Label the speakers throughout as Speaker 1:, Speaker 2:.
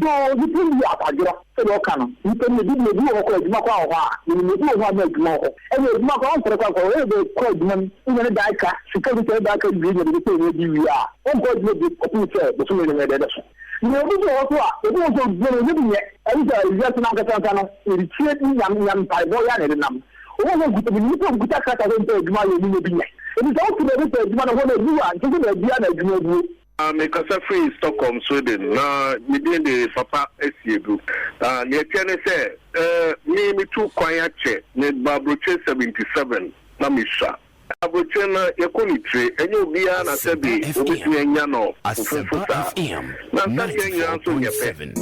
Speaker 1: Though nnipa nni akwadworɔ sɛdeɛ ɔka no, nnipa no ebi deɛ ebi wɔ hɔ koraa adwuma koraa wɔ hɔ a, menim ebi wɔ hɔ a na adwuma wɔ hɔ, ɛnna adwuma koraa ɔnsɔre koraa nkɔ, ɔyɛ dɛ kɔ adwuma mu, wonya ne dan ka, sika bi sɛ ne dan ka wie nya biribi sɛ ɔnya di wie a, ɔnkɔ adwuma bio kɔpem sɛ bosome no nyɛ dɛ ɛbɛso. Na obi nso wɔ hɔ nso a, ebi wɔ hɔ nso a adwuma no ɔnya bi nyɛ, ɛne sɛ wiase no ankasa ankasa no yɛde tie ne nyame nyame mpaebɔ yɛ a na yɛde nam. Obi wɔ hɔ a ɔkuta, menim nnipa a wɔkuta krataa sɛ wɔmpɛ adwuma ayɛ wɔnya bi nyɛ. Enti sɛ wote baabi sɛ adwuma no hɔ no abu a, nkyerɛ sɛ baabiara na adwuma abuo.
Speaker 2: Mekasa firi Stockholm, Sweden, na me din de Papa Asiedu. Na nea ɛteɛ ne sɛ, me metu kwan akyɛ, meba aburokyire 77 na mesua. Aburokyire no, yɛkɔ ne tire, ɛnyɛ obiara na sɛbe obetumi anya no fofofo saa, na nsateaa nyinaa nso nyɛ pɛ.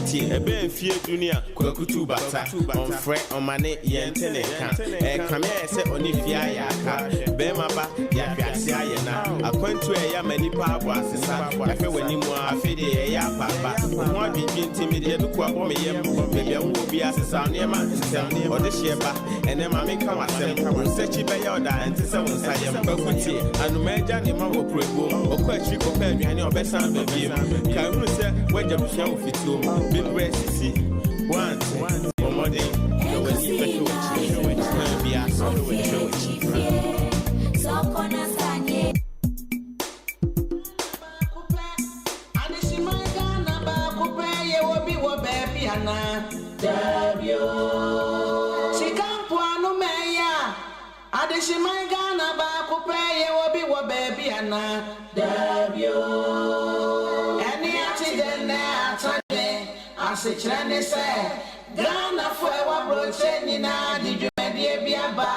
Speaker 3: Tie, ɛbɛn mfie du ni a Kwaku tu bata. Ɔmfrɛ, ɔmane, yɛnte ne nka. Ɛrekame ayɛ sɛ ɔne fie ayɛ aka. Bɛrima ba, yɛahwe ase ayɛ na. Akwantu a ɛyɛ ama nnipa abɔ asesa. Yɛahwɛ w'anim ara, afei deɛ yɛyɛ apaapa. Wo ho adwendwen nti, mede aduku abɔ me yam. Baabi a wowɔ biara, sesaw nneɛma ntɛm. Ɔdehyeɛ ba. Ɛnnɛ ma menka w'asɛm. Wo nsakyi bɛyɛ ɔda, ɛnte sɛ wo nsa yam. Kwaku tie, anomaa agya ne mma wɔ kuroguo mu. Ɔkɔ akyiri kɔpɛ aduane a ɔbɛsan aba bio. Kae hunu sɛ w'agya busua wɔ fituo mu. Bebree asisi, woante. Bɔ mmɔden na w'ani bɛhwɛ w'akyi. Kwan biara so, hwɛ w'akyi.
Speaker 4: Adehyeman Ghana baako pɛ yɛwɔ bi wɔ baabi anaa? Daabi oo. Sika mpoano mɛyɛ a, Adehyeman Ghana baako pɛ yɛwɔ bi wɔ baabi anaa? Daabi oo. Ɛne ate dɛn nɛ ata dɛn? Asekyerɛ ne sɛ, Ghanafo a ɛwɔ aburokyire nyinaa de dwumadie bi aba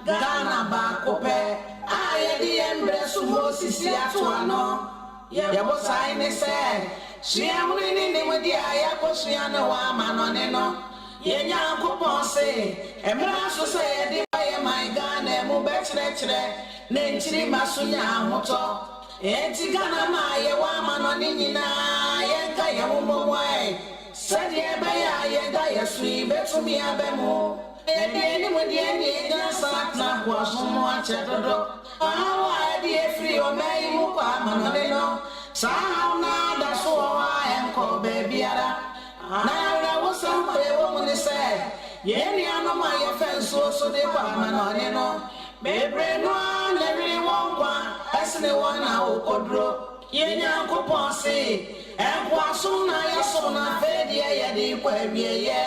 Speaker 4: Ghana baako pɛ a yɛde yɛn mbrɛ so Mosisi ato ano. Yɛn botae ne sɛ, suahunu ne nimdeɛ a yɛakosua no wɔ amanɔne no, yɛn Nyankopɔn se, mmra so sɛ yɛde ba yɛn man Ghana mu bɛkyerɛkyerɛ ne nkyirimma so nya ahotɔ. Enti Ghana ma a yɛwɔ amanɔne nyinaa yɛnka yɛn ho mmom ɛ, sɛdeɛ ɛbɛyɛ a yɛn daeɛso yi bɛtumi aba mu. Yɛde animdeɛ ne yɛn nyansa atena nkoasom mu akyɛ dodo. Ɔhaw a ɛde afiri ɔman yi mu kɔ amanɔne no, saa haw no ara da so wɔ hɔ a ɛnkɔɔ baabiara. Na awerɛhosɛm a ɛwɔ mu ne sɛ, yɛn nuanom a yɛfa nsuo so de kɔ amanɔne no, bebree no ara na ɛwere wɔn nkwa sene wɔn a wɔkɔduro. Yɛn Nyankopɔn se, Nkoasom na yɛsom no afei deɛ yɛde rekɔ awieɛ.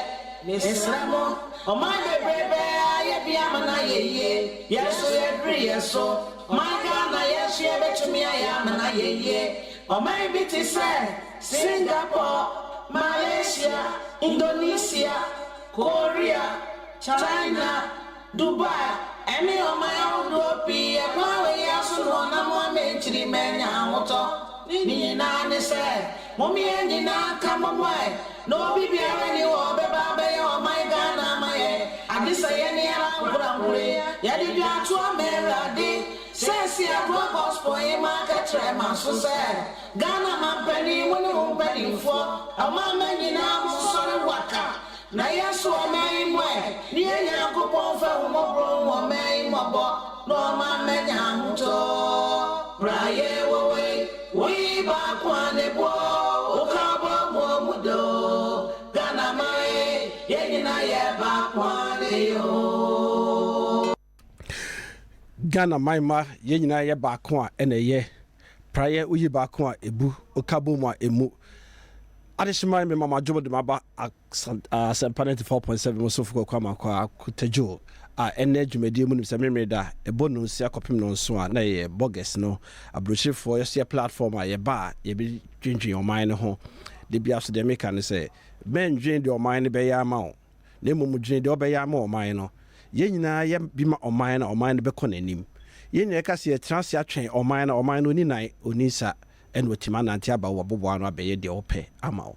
Speaker 4: Mesrɛ mo, ɔman bebrebɛ ayɛ bi ama no ayɛ yie, yɛn nso yɛduru yɛn so. Ɔman Ghana yɛn nso yɛbɛtumi ayɛ ama no ayɛ yie. Ɔman bi te sɛ, Singapore, Malaysia, Indonesia, Korea, China, Dubai, ɛne ɔman ahodoɔ pii ɛkwan wei ara so na ɔnam ama nkyirimma anya ahotɔ. Ne nyinaa ne sɛ, mom yɛn nyinaa nka mmom ɛ, na obi biara nni hɔ a ɔbɛba abɛyɛ ɔman Ghana ama yɛn, agye sɛ yɛne ara ankorankore yɛde dwaato ama Awurade. Seesei Akoa Gospel Hemaa ka kyerɛɛ m'aso sɛ, Ghana manpanin, mo ne mo mpanimfoɔ, ɔman mma nyinaa monsɔre waka Na yɛn nso ɔman yi mu ɛ, ne yɛn Nyankopɔn mfa ahummɔborɔ nhu ɔman yi mmɔbɔ, na ɔma mmɛnya ahotɔ. Berɛ a yɛwɔ hɔ yi, woyi baako a ne boɔ, woka bɔ mu ɔmu dɔ o, Ghana man e, yɛn nyinaa yɛ baako a ne yɛ o.
Speaker 5: Ghana man mma yɛn nyinaa yɛ baako a ɛna ɛyɛ praeɛ woyi baako a ɛbu woka bɔ mu a ɛmu adehyeman mema mo adwom de maba asɛmpa 94.7 mu sofo kɔkɔ amakɔ akotadwo a ɛnɛ dwumadie mu nim sɛ memere da ɛbɔ nonsia kɔpem nonso a na ɛyɛ bɔgɛs no aburokyerefoɔ yɛso yɛ platform a yɛba a yɛbɛdwendwen ɔman no ho de bia so deɛ meka ne sɛ mɛndwen deɛ ɔman no bɛyɛ ama wo na mmom dwene deɛ ɔbɛyɛ ama ɔman no. Yɛn nyinaa yɛ bi ma ɔman no a, ɔman no bɛkɔ n'anim. Yɛn nyinaa yɛka sɛ yɛtena ase atwɛn ɔman no a, ɔman no ɔnni nan, ɔnni nsa, ɛna ɔtumi anante aba wo aboboa ano abɛyɛ deɛ ɔpɛ ama wo.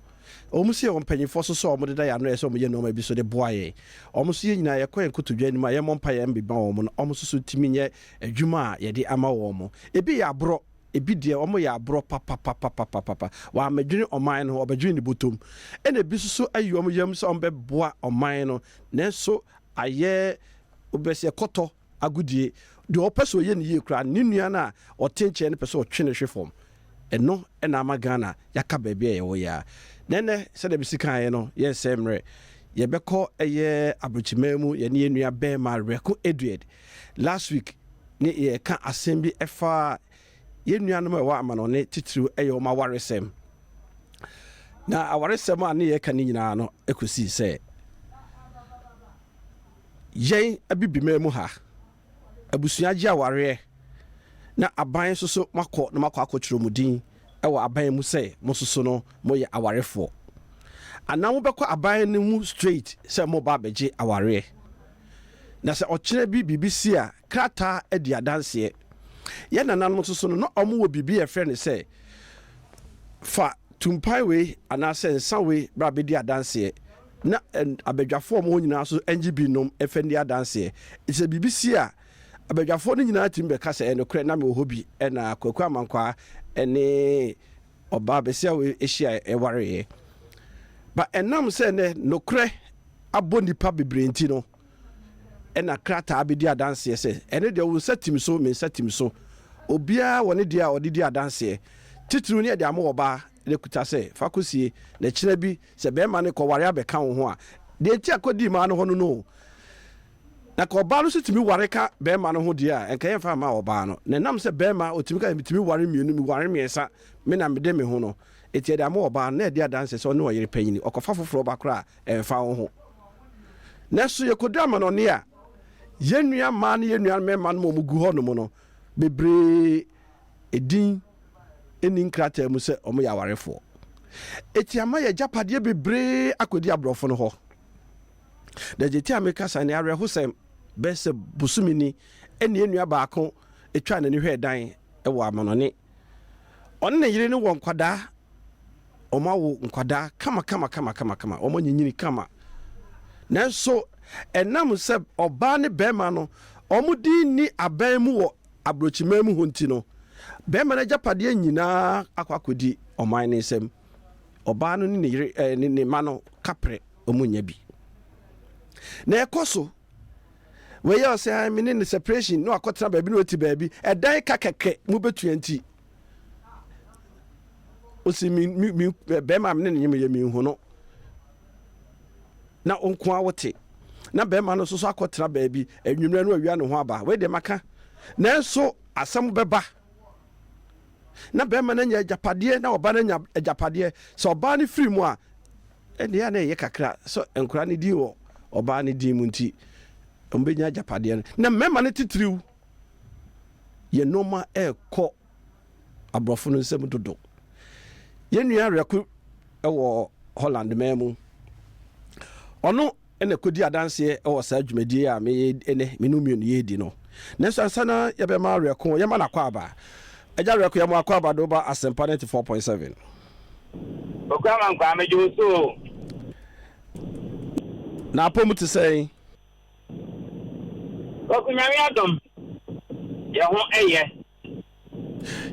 Speaker 5: Ɛwɔ mu sɛ yɛwɔ mpanyinfoɔ so sɛ wɔdeda yɛn ano yɛ sɛ wɔyɛ nneɛma bi so de boa yɛn. Wɔn nso yɛn nyinaa yɛkɔ yɛn nkotodwe anim a yɛmmɔ mpaeɛ mma wɔn na wɔn nso so ntumi nyɛ adwuma a yɛde ama wɔn. Ebi yɛ aborɔ. Ebi deɛ wɔn yɛ aborɔ papapapapapa. Wɔammɛdwene ɔman no ho, wɔbɛdwene ne bɔtɔm. Ɛna ebi nso so ayi wɔn yam sɛ wɔbɛboa ɔman no, nanso ayɛ wobɛsɛ kɔtɔ agodie. Deɛ ɔpɛ sɛ ɔyɛ no yie koraa no, ne nua no a ɔte nkyɛn no pɛ sɛ ɔtwe no hwe fam. Ɛno na ama Ghana yɛaka baabi a yɛwɔ yi ara. Na ɛnnɛ, sɛdeɛ mesi kaeɛ no, yɛnsɛe mmerɛ. Yɛbɛkɔ ɛyɛ abrokyiman mu, yɛne yɛn nua bɛɛma Wereko Edward. Last week ne yɛreka asɛm bi ɛfa yɛn nuanom a ɛwɔ amanɔne titiriw ɛyɛ wɔn awaresɛm. Na awaresɛm a ne yɛreka ne nyinaa no ɛkɔsii sɛ yɛn abibiman mu ha abusua gye awareɛ na aban nso so moakɔ na moakɔ akɔtwerɛ mo din wɔ aban mu sɛ mo nso so no moyɛ awarefoɔ anaa mobɛkɔ aban no mu straight sɛ moba abɛgye awareɛ na sɛ ɔkyena bi biribi si a krataa adi adanseɛ. Yɛn nananom nso so no na wɔn wɔ biribi a yɛfrɛ no sɛ fa tumpan wei anaasɛ nsa wei bra bɛdi adanseɛ na abadwafoɔ a wɔwɔ hɔ nyinaa nso ngye bi nnom mfa nni adanseɛ. Nti sɛ biribi si a, abadwafoɔ no nyinaa tumi bɛka sɛ, ɛyɛ nokorɛ, na mewɔ hɔ bi, ɛna Kwaku Amankwaa ne ɔbaa basia wei hyiaeɛ wareeɛ. Ba ɛnam sɛ nnɛ nokorɛ abɔ nnipa bebree nti no, ɛna krataa bɛdi adanseɛ sɛ, ɛno deɛ wo nsa tim so, me nsa tim so. Obiara wɔ ne deɛ a ɔde di adanseɛ. Titiriw ne yɛde ama ɔbaa na kuta sɛ, fa kɔsie, na kyena bi Sɛ bɛrima no kɔware abɛka wo ho a, deɛ nti a kɔdii maa no hɔ no no o. Na ka ɔbaa no nso tumi ware ka bɛrima no ho deɛ a, nka yɛmfa mma ɔbaa no. Na ɛnam sɛ bɛrima ɔtumi ka sɛ metumi ware mmienu, meware mmiɛnsa, me na mede me ho no, enti yɛde ama ɔbaa no na ɛde adanseɛ sɛ ɔne ɔyere panyini, ɔkɔfa foforɔ ba koraa a, ɛmfa wo ho. Nanso yɛkɔdu amanɔne a, yɛn nua mmaa ne yɛn nua mmarima no ma wɔgu hɔnom no, bebree edin nni nkrataa mu sɛ wɔyɛ awarefoɔ. Eti ama yɛn agyapadeɛ bebree akɔdi aborɔfo no hɔ. Na deɛ ti a meka saa ne awerɛhosɛm bɛyɛ sɛ bosome ni ɛne yɛn nua baako twaa n'ani hwɛɛ dan wɔ amanɔne. Ɔne ne yere no wɔ nkwadaa, wɔn awo nkwadaa kama kama kama kama kama, wɔn anyinyini kama. Nanso ɛnam sɛ ɔbaa ne bɛrima no wɔn din nni abɛn mu wɔ aburokyiman mu hɔ nti no, barima no agyapadeɛ nyinaa akɔ akɔdi ɔman no nsam. Ɔbaa no ne ne yere eh, ne ne mma no kaprɛ, wɔn nnya bi. Na ɛkɔ so. Wei yɛ ɔsɛ ah, me ne ne separation na wakɔtena baabi na wati baabi. Ɛdan ka kɛkɛ mu bɛtua nti. Osi mi mi mi bɛrima me ne ne nyem yɛ mi nhu no. na wo nko ara wote, na barima no nso so akɔtena baabi anwummerɛ no awia ne ho aba. Wei deɛ maka. Nanso asɛm bɛba na barima no anya agyapadeɛ na ɔba no anya agyapadeɛ. Sɛ ɔbaa no firi mu a, ɛndeɛ a na ɛyɛ kakra sɛ nkwadaa no din wɔ ɔbaa no din mu nti wɔbɛnya agyapadeɛ no. Na mmarima no titiriw yɛ nneɛma ɛrekɔ aborɔfo no nsam dodo. Yɛn nua Werɛko wɔ Holland man mu. Ɔno na kɔdi adanseɛ wɔ saa dwumadie a meyɛ ɛnɛ me no mmienu yɛredi no. Nanso ansa na yɛbɛma Werɛko, yɛma no akwaaba. Agya Werɛko, yɛma akwaaba de woba Asɛmpa 94.7.
Speaker 6: Okura ma nkwaa megye wo so o.
Speaker 5: Na apɔ mu te sɛn?
Speaker 6: Kwaku Nyame adom, yɛ ho ɛyɛ.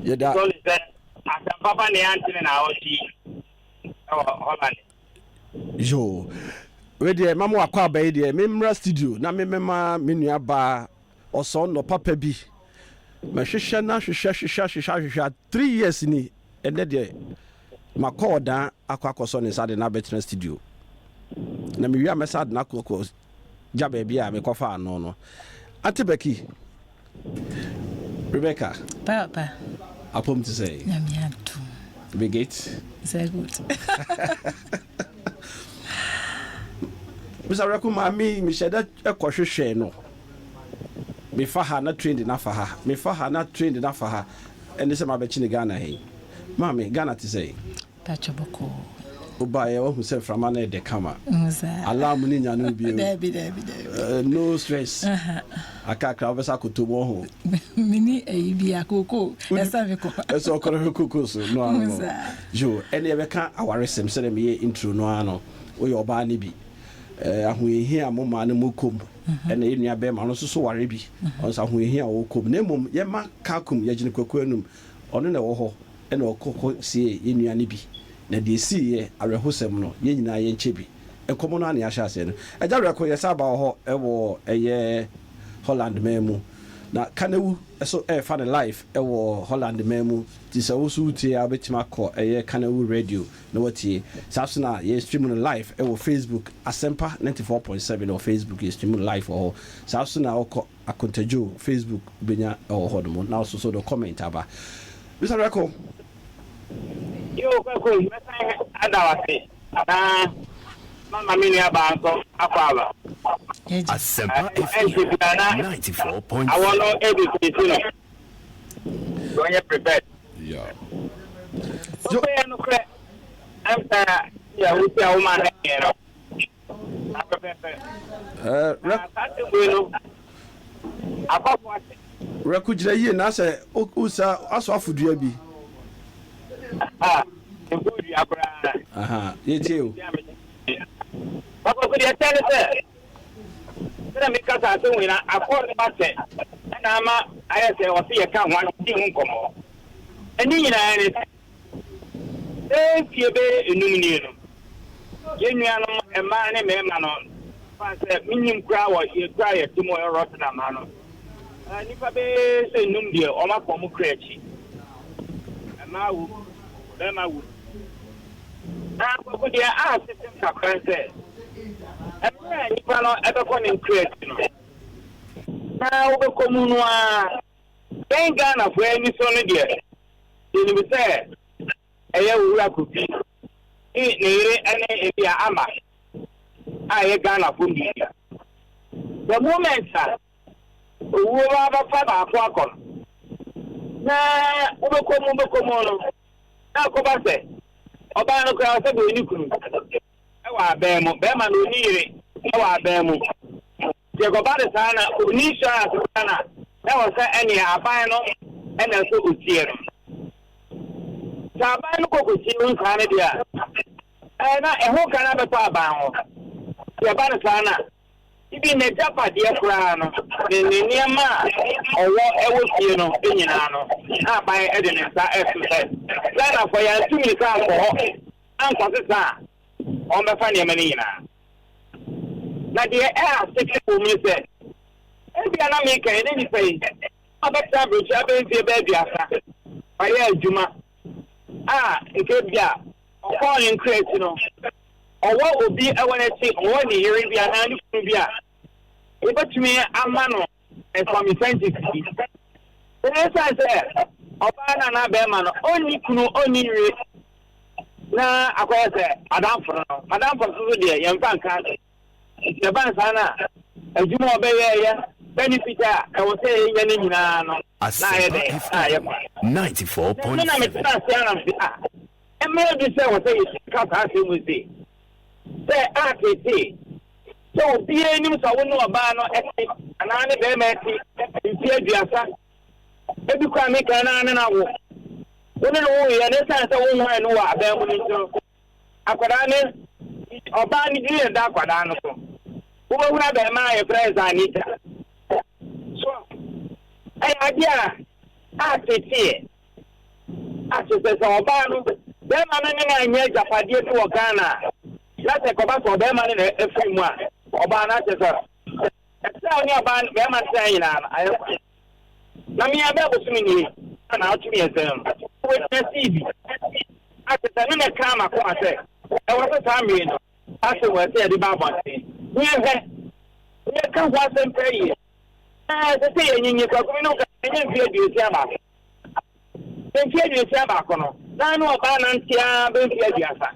Speaker 5: Yɛda.
Speaker 6: So ne sɛ asɛm papa ne yɛante ne naawɔtwe yi wɔ Holland.
Speaker 5: Yoo. Wei deɛ ma mo akɔ aba yi deɛ me mmra studio na me mɛma me nua baa ɔsɔn nɔ papa bi. Mɛhwehwɛ na hwehwɛ hwehwɛ hwehwɛ ahwehwɛ 3 years ni ɛnɛ deɛ makɔ ɔdan akɔ akɔsɔ ne nsa de no abɛtena studio. Na mewie a mɛsa de no akɔ akɔ gya baabi a mekɔfa ano no. Auntie Becky, Rebecca.
Speaker 7: Papa.
Speaker 5: Apom te sɛ.
Speaker 7: Nyame adom.
Speaker 5: Bigate.
Speaker 7: Sehr gut.
Speaker 5: Mr. Reko maame mehyɛ dɛ kɔhwehwɛ no. Mefa ha na train de nafa ha. Mefa ha na train de nafa ha. Ɛne sɛ mabɛkye ne Ghana he. Maame, Ghana te sɛ.
Speaker 7: Pacho bɔkɔɔ.
Speaker 5: Wobaeɛ wahu sɛ mframa no ɛdɛ kama. Alarm ne nya no bio.
Speaker 7: Dabi dabi dabi.
Speaker 5: No stress. Akakra wobɛsa akoto mu ɔho.
Speaker 7: Mini ayi bi a koko ɛsɛ me kɔ.
Speaker 5: Ɛsɛ ɔkɔrɔ hwɛ koko so no ano no. Yo, ɛne yɛbɛka awaresɛm sɛdeɛ meyɛ intro no ara no. Woyɛ ɔbaa no bi. Ahohiahia a mo maa no mu kɔm. Ɛna yɛn nua bɛrima no nso so ware bi. Ɔno nso ahohiahia a ɔwɔ kɔm. Na mmom yɛma kakum yɛgyene kwaku anum. Ɔno na ɛwɔ hɔ na ɔkɔ kɔ siee yɛn nua no bi. Na deɛ ɛsiiɛ, awerɛhosɛm no, yɛn nyinaa yɛnkyɛ bi. Nkɔmmɔ no ara na yɛahyɛ aseɛ no. Agya Werɛko, yɛsan ba wɔ hɔ wɔ ɛyɛ Holland man mu. Na Kanewu nso ɛrefa no live wɔ Holland man mu. Nti sɛ wo nso wotie a, wobɛtumi akɔ ɛyɛ Kanewu Radio na woatie. Saa nso na yɛ stream no live wɔ Facebook, Asempa 94.7 wɔ Facebook, yɛ stream no live wɔ hɔ. Saa nso na wokɔ Akontadwo Facebook wobɛnya wɔ hɔ nom na woso so de comment aba. Mister Wereko.
Speaker 6: Yoo Kwaku mɛsan ada wo ase na mama me nua baa nso akɔ aba.
Speaker 8: Asempa
Speaker 6: Ɛnkyɛ
Speaker 8: FM
Speaker 6: biara na
Speaker 8: 94.7.
Speaker 6: awɔ no ɛdi sisi no. Wɔnyɛ prepared.
Speaker 5: Yeah.
Speaker 6: Kwaku yɛ nokorɛ ɛmsa yɛ wosi a woma no yɛ no.
Speaker 5: Rɛko gyina yie na sɛ wosa asɔ afodua bi. Yɛtie o.
Speaker 6: Papa deɛ ɛkyɛ ne sɛ sɛdeɛ meka sɛ asɛm wei na akɔ ne ba sɛ ɛna ama ayɛ sɛ ɔse yɛka ho asɛm ho nkɔmmɔ ɛne nyinaa ne Bɛyɛ mfeɛ bɛyɛ enum nie no, yɛn nuanom mmaa ne mmarima no, fa sɛ menim koraa wɔ yɛn kura yɛte mu wɔ Rotterdam ha no, nnipa bɛyɛ sɛ enum deɛ wɔn akɔ wɔn kura akyi. Mmaa wom, mmarima wom. Na akɔko deɛ a sesem kakra sɛ, mmerɛ a nnipa no ɛbɛkɔ ne nkura akyi no, na wobɛkɔ mu no ara, yɛn Ghanafoɔ ani so no deɛ, Yɛnim sɛ ɛyɛ Owura Kofi ne ne yere ne ebia Ama a ɛyɛ Ghanafoɔ mmienu. The moment a owuo ba bɛfa baako akɔ no, na wobɛkɔ mu wobɛkɔ mu no, na akɔba sɛ ɔbaa no koraa sɛdeɛ ɔnni kunu wɔ abɛn mu, bɛrima no ɔnni yere wɔ abɛn mu. Sɛ ɛkɔba no saa na onni insurance koraa na na ɛwɔ sɛ ɛneɛ aban no na ɛsɛ osie no. Sɛ aban no kɔ kɔsie wo saa no deɛ a, ɛɛ na ɛho ka no abɛtɔ aban ho. Sɛ ɛba no saa na ibi n'agyapadeɛ koraa no, ne ne nneɛma a ɔwɔ ɛwɔ fie no nyinaa no, na aban de ne nsa ɛto sɛ Ghanafoɔ yɛantu mmirika ankɔ hɔ ankɔsesa a, wɔbɛfa nneɛma no nyinaa. Na deɛ ɛyɛ asete wɔ mu ne sɛ, ebia na meka yi, na nipa yi abɛtena aburokyire abɛyɛ mfeɛ bɛyɛ 30, wayɛ adwuma a nka ebia ɔkɔɔ ne nkra akyi no, ɔwɔ obi wɔ n'akyi, ɔwɔ ne yere bi anaa ne kunu bi a yɛbɛtumi ama no some incentives bi. Ɛsiane sɛ ɔbaa no anaa bɛrima no ɔnni kunu ɔnni yere na akɔyɛ sɛ adamfo no no, adamfo nso so deɛ yɛmfa nka ase. Nti ɛba no saa no a, adwuma a ɔbɛyɛɛyɛ, benefit a ɛwɔ sɛ yɛnya no nyinaa no, na ayɛ
Speaker 8: Asempa
Speaker 6: dɛn? Na ayɛ
Speaker 8: FM
Speaker 6: kwa. Na ɛno na
Speaker 8: 94.7.
Speaker 6: metena ase ara na mese, ah, mmerɛ du sɛ ɛwɔ sɛ yɛka saa asɛm yi sei, sɛ ateetee sɛ obiara nim sɛ wo ne ɔbaa no te anaa ne barima te mfeɛ 30, ebi koraa meka na ne no awo. Wo ne no woeɛ no, ɛsiane sɛ wonwae no wɔ aban mu no nti no, akwadaa no, ɔbaa no din na ɛda akwadaa no so. Wobɛhunu abarimaa a yɛfrɛ no sɛ Anita. So, ɛyɛ adeɛ a ateteɛ. A kyerɛ sɛ, sɛ ɔbaa no, barima no ne no anyɛ agyapadeɛ bi wɔ Ghana a, na sɛ ɛkɔba sɛ ɔbarima no na afiri mu a, ɔbaa no akyerɛ sɛ, ɛsɛ a ɔne ɔbaa no, barima no tena nyinaa no, ayɛ kwa. Na me abɛ bosome nie, na naawɔtwe mmiɛnsa no, wɔgyina sii bi. A kyerɛ sɛ, ne na ɛkaa m'akoma sɛ, ɛwɔ sɛ saa mmere no, asɛm wɔ ɛsɛ yɛde ba abɔnten. Na yɛhwɛ, na yɛka ho asɛm pɛ yie. Ɛsɛ sɛ yɛnyinyi, Kwaku me ne wo kasa, ɛnyɛ mfeɛ 61. Mfe 61 no, na ne ɔbaa nante ara bɛyɛ mfe 30.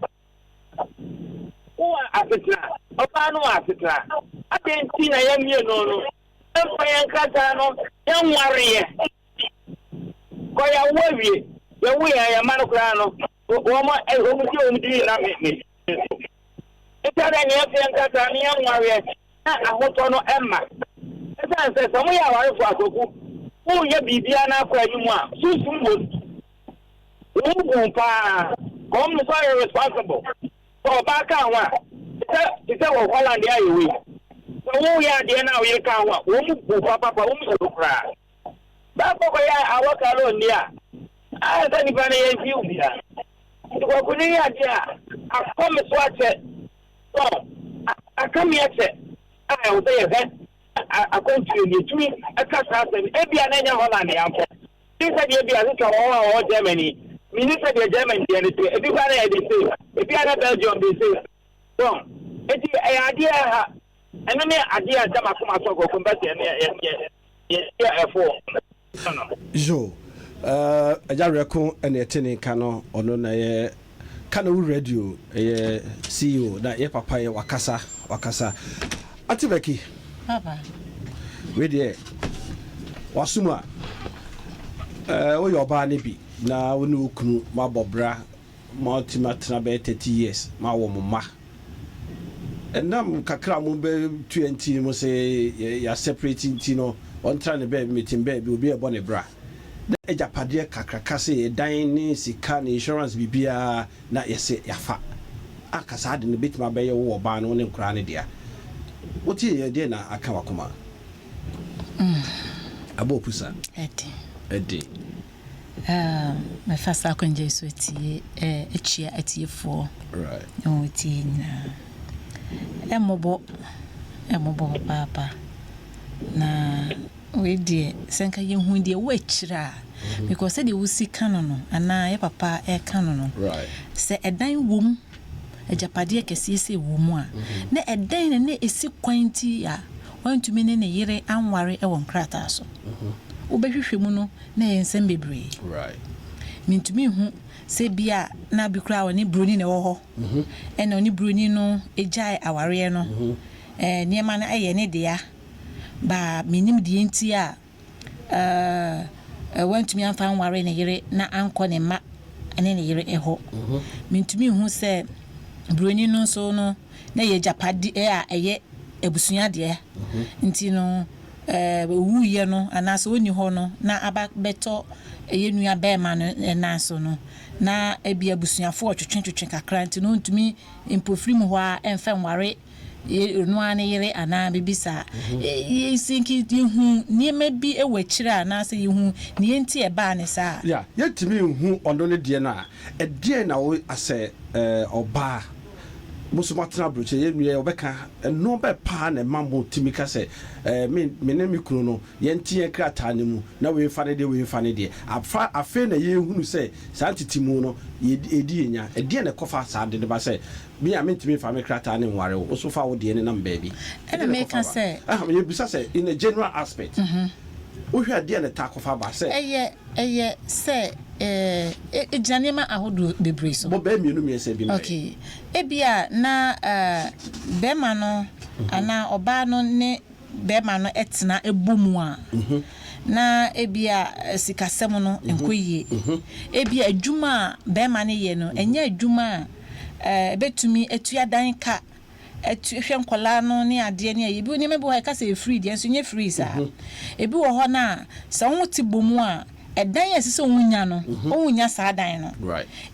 Speaker 6: Wowɔ asetena, ɔbaa no wɔ asetena. Adɛn nti na yɛn mmienu no yɛmfa yɛn nkrataa no yɛnwareɛ? Kɔ yɛawo awie, yɛwo yɛn yɛn mma no koraa no, wɔn wɔn di wɔn di na me me so. Nti adɛn na yɛmfa yɛn nkrataa no yɛnwareɛ na ahotɔ no mma? Ɛsiane sɛ sɛ moyɛ awarefo a, Kwaku, woreyɛ biribiara na akɔ anim a, sunsum wom. Wo ho bu wo paa. Wɔn nso ayɛ responsible. Sɛ ɔbaa ka ho a, te sɛ te sɛ wɔ Holland a yɛwɔ yi, sɛ woyɛ adeɛ na wo yere ka ho a, wɔn bu papapa, wɔn suro koraa. Baako kɔyɛ awɔka no nni a. Ayɛ sɛ nipa no yɛ mfi obi a. Nti Kwaku no yɛ adeɛ a akɔ me so akyɛ. So aka me akyɛ a ɛwɔ sɛ yɛhwɛ akwantuo no yɛtumi ɛka saa asɛm. Ebia na ɛnyɛ Holland yɛankɔ. Mennim sɛdeɛ ebia sista wɔ hɔ a ɔwɔ Germany. Mennim sɛdeɛ Germany deɛ no teɛ. Ebi koraa na ɛyɛ the same. Ebia na Belgium the same. So nti ɛyɛ adeɛ a ɛha. Ɛno ne adeɛ a ɛda m'akoma so nkurɔfoɔ mpɛ sɛ yɛne yɛ yɛ ɛfo no.
Speaker 5: Yo, eh, Agya Werɛko na ɛte ne nka no, ɔno na ɛyɛ Kanawu Radio ɛyɛ CEO na yɛ papa yɛ wakasa wakasa. Ate Becky,
Speaker 7: Papa.
Speaker 5: wei deɛ wasom a, eh, woyɛ ɔbaa no bi na wo ne wo kunu moabɔ bra Moatumi atena bɛyɛ 30 years moawɔ mo mma. Ɛnam kakra a mobɛtua nti mo se yɛ separate nti no ɔntra ne baabi mete me baabi obi ɛbɔ ne bra. Na agyapadeɛ kakraka se ɛdan ne sika ne insurance biribiara na yɛse yafa. Anka saa ade no bɛtumi abɛyɛ wo ɔbaa no wo ne nkoraa no dea. Wote yɛ deɛn na aka wakoma? Abɔ opusa.
Speaker 7: Ɛden.
Speaker 5: Ɛden.
Speaker 7: Mɛfa saa akwannya yi so atie akyia atiefoɔ ne wɔn tie nyinaa. Ɛmmɔbɔ, ɛmmɔbɔ papaapa. Na wei deɛ sɛ nka yɛhu deɛ ɛwɔ akyire a, because sɛdeɛ wosi ka no no anaa yɛ papa ɛka no no, sɛ ɛdan wom, agyapadeɛ kɛseɛ sɛ ɛwɔ mu a, na ɛdɛn na na ɛsi kwan nti a wantumi ne ne yere anware wɔ nkrataa so? Wobɛhwehwɛ mu no, na ɛyɛ nsɛm bebree. Mintumi nhu sɛ ebia na bi koraa ɔne buroni na ɛwɔ hɔ, ɛna ɔne buroni no gyae awareɛ no, ɛɛ nneɛma no yɛ ne dea, ba mennim deɛ nti a ɛɛ wantumi amfa anware ne yere na ankɔ ne mma ne ne yere hɔ. Mintumi nhu sɛ buroni no nso no na ɛyɛ agyapadeɛ a ɛyɛ abusua dea nti no ɔwuiɛ no anaasɛ ɔnni hɔ no na aba bɛtɔ yɛn nua barima no nan so no, na ebia abusuafoɔ retwetwetwetwe kakra nti no ɔntumi mpofiri mu hɔ ara mfa nware ɔno ara ne yere anaa biribi saa. Sɛ nka yɛhu nneɛma bi wɔ akyire a anaasɛ yɛhu deɛ nti a ɛbaa no saa a.
Speaker 5: Yeah, yɛntumi nhu ɔno ne deɛ no a, ɛdeɛn na wo asɛ ɔbaa Mo nso moatena aburokyire, yɛn nua yi ɔbɛka, ɛno bɛ paa na ɛma mo tumi ka sɛ, ɛɛ, me, me ne me kunu no, yɛnte yɛn krataa no mu, na wei mfa ne deɛ, wei mfa ne deɛ. Afa, afei na yɛrehunu sɛ saa ntetemu no, yɛ, ɛredi yɛn nya. Ɛdeɛn na ɛkɔfa saa ade no ba sɛ, me a mentumi mfa me krataa no nware wo, wo nso fa wo deɛ nenam baabi?
Speaker 7: Ɛna
Speaker 5: Ɛdeɛn na
Speaker 7: meka
Speaker 5: ɛkɔfa ba?
Speaker 7: sɛ.
Speaker 5: Aha, yɛbisa sɛ, in a general aspect, wohwɛ a, deɛn na ɛtaa kɔfa ba sɛ.
Speaker 7: Ɛyɛ Ɛyɛ sɛ ɛgyina nneɛma ahodoɔ bebree so.
Speaker 5: Bɔ bɛyɛ mmienu mmiɛnsa bi ma yɛn.
Speaker 7: Okay. Ebia na barima no anaa ɔbaa no ne barima no tena bɔ mu a, na ebia sikasɛm no nkɔ yie. Ebia adwuma a barima no yɛ no, ɛnyɛ adwuma a ɛbɛtumi atua dan ka atu hwɛ nkwadaa no ne adeɛ ne ayi. Ebi nneɛma bi wɔ hɔ a yɛka sɛ ɛyɛ free deɛ nso ɛnyɛ free saa. Ebi wɔ hɔ no a sɛ wɔn te bɔ mu a ɛdan a ɛsɛ sɛ wɔn nya no wɔn nnya saa dan no.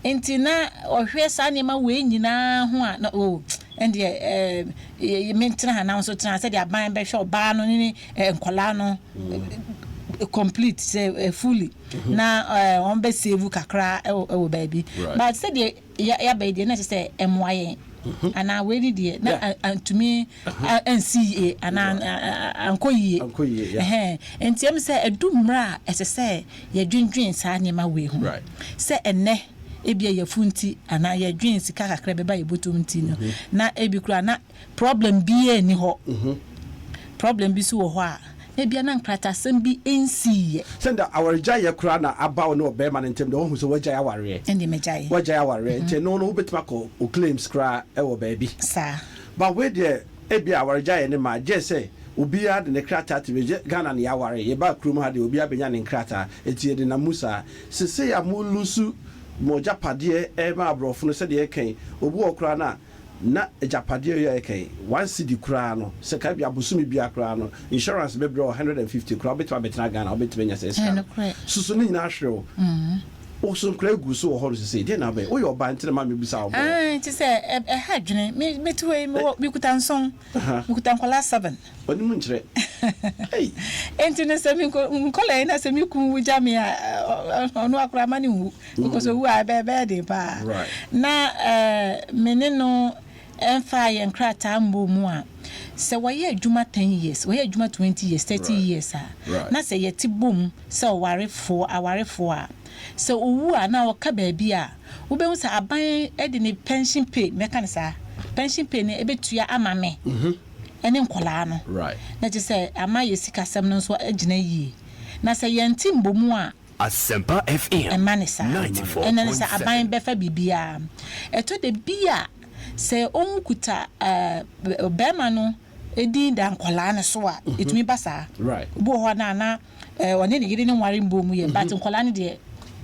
Speaker 7: Nti na ɔhwɛ saa nneɛma wei nyinaa ho a na oh ɛndeɛ ɛɛ mentena ha na wo nso tena ha sɛdeɛ aban bɛhwɛ ɔbaa no ne nkwadaa no complete sɛ fully na wɔn bɛ save kakra ɛwɔ baabi. But sɛdeɛ yɛaba yi deɛ na ɛsɛ sɛ ɛmmoa yɛn mhm. anaa wei ne deɛ na antumi ansi yie anaa ankɔ yie nti ɛm sɛ ɛdu mmerɛ a ɛsɛ sɛ yɛdwendwen saa nneɛma wei ho sɛ ɛnɛ ebia yɛfu nti anaa yɛdwen sika kakra bɛba yɛbɔtɔm nti no mhm. na ebi koraa na Problem biaa nni hɔ. Problem bi nso wɔ hɔ a, na ebia na nkratasɛm bi nsiiɛ.
Speaker 5: Sɛnea awaregyaeɛ koraa na aba wo ne ɔbarima no ntam deɛ, woahu sɛ woagyae awareɛ.
Speaker 7: Ɛndeɛ magyae.
Speaker 5: Woagyae awareɛ, nti ɛno no wobɛtumi akɔ wo claims koraa wɔ baabi.
Speaker 7: Saa.
Speaker 5: But wei deɛ, ebia awaregyaeɛ no mmaa, gyɛɛ sɛ obiara de ne krataa te baabi. Ghana na yɛaware, yɛbaa kurom ha deɛ obiara bɛnya ne nkrataa, nti yɛde nam mu saa. Sesei a mo lose mo agyapadeɛ rema aborɔfo no, sɛdeɛ yɛka yi, obi wɔ hɔ koraa no a, Na agyapadeɛ yi a yɛka yi, one cedi koraa no, sɛ ka bi a bosome biara koraa no, insurance bɛbrɛ wo 150 koraa, wobɛtumi abɛtena Ghana, wobɛtumi anya saa sika no. Susu ne nyinaa hwere wo. Wo so nkora gu so wɔ hɔ no sesei, deɛ na wobɛyɛ? Woyɛ ɔbaa nti na ma mebisa wo bɔɔ.
Speaker 7: Ae, te sɛ ɛha adwene. Me mete hɔ yi, mewɔ mekuta nson, mekuta nkwadaa seven.
Speaker 5: W'anim nkyerɛ. Ei!
Speaker 7: Enti no sɛ me nkwadaa yi na sɛ me kun wu gya me a, ɔno akora ma no nwu. Because owu a ɛbɛyɛ den paa. Na me ne no ɛmfaa yɛn nkrataa mmɔɔ mu a, sɛ wɔyɛ adwuma ten years, wɔyɛ adwuma 20 years, 30 years a, na sɛ yɛte bom sɛ ɔwarefoɔ, awarefoɔ a, sɛ owu a na ɔka baabi a, wobɛhu sɛ aban de ne pension pay, mɛka no saa, pension pay no ɛbɛtua ama me ne nkwadaa no. Na kyerɛ sɛ ama yɛn sikasɛm no nso agyina yie. Na sɛ yɛnte mmɔ mu a,
Speaker 8: Asempa FM
Speaker 7: Ɛmma no saa. Ɛno ne sɛ aban
Speaker 8: 94.7.
Speaker 7: bɛfa biribiara. Ɛtɔ da bi a, sɛ wɔkuta barima no din da nkwadaa no so a, ɛtumi ba saa. Obi wɔ hɔ a na na ɔne ne yere no nware mbɔɔ mu yɛ, but nkwadaa no deɛ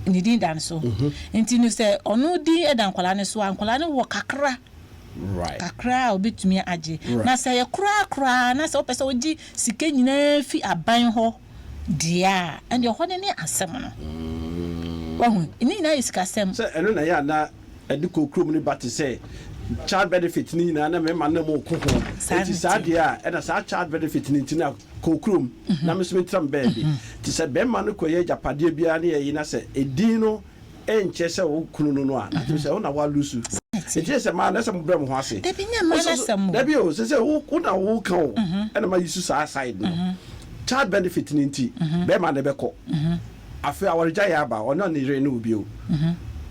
Speaker 7: ne din da no so. Nti no sɛ ɔno din da nkwadaa no so a, nkwadaa no wɔ kakra kakra a wɔbɛtumi agye. Na sɛ ɛyɛ koraa koraa na sɛ wopɛ sɛ wogye sika nyinaa fi aban hɔ deɛ a, ɛnde ɛhɔ no ne asɛm no. Wahu? Ne nyinaa yɛ sikasɛm.
Speaker 5: Sɛ ɛno na ɛyɛ a na ɛde kɔ kurom no ba te sɛ child benefit no nyinaa na mmarima no mu ko ho. Enti saa deɛ a ɛna saa child benefit no nti na kɔ kurom na me nso metra me baabi. Nti sɛ barima no kɔyɛ agyapadeɛ biara ne ɛyi na sɛ edin no nkyerɛ sɛ wo kunu no no a, na kyerɛ sɛ wo na woalusu. Nti yɛ sɛ maa na sɛ mobrɛ mo ho ase.
Speaker 7: Dabi nyɛ mmaa no asɛm o.
Speaker 5: Dabi o, sɛ sɛ wo na woka o, ɛna ma yisu saa side no. Child benefit no nti, bɛrima no bɛkɔ. Afei awaregyaeɛ aba, ɔne ne yere ne wo bio.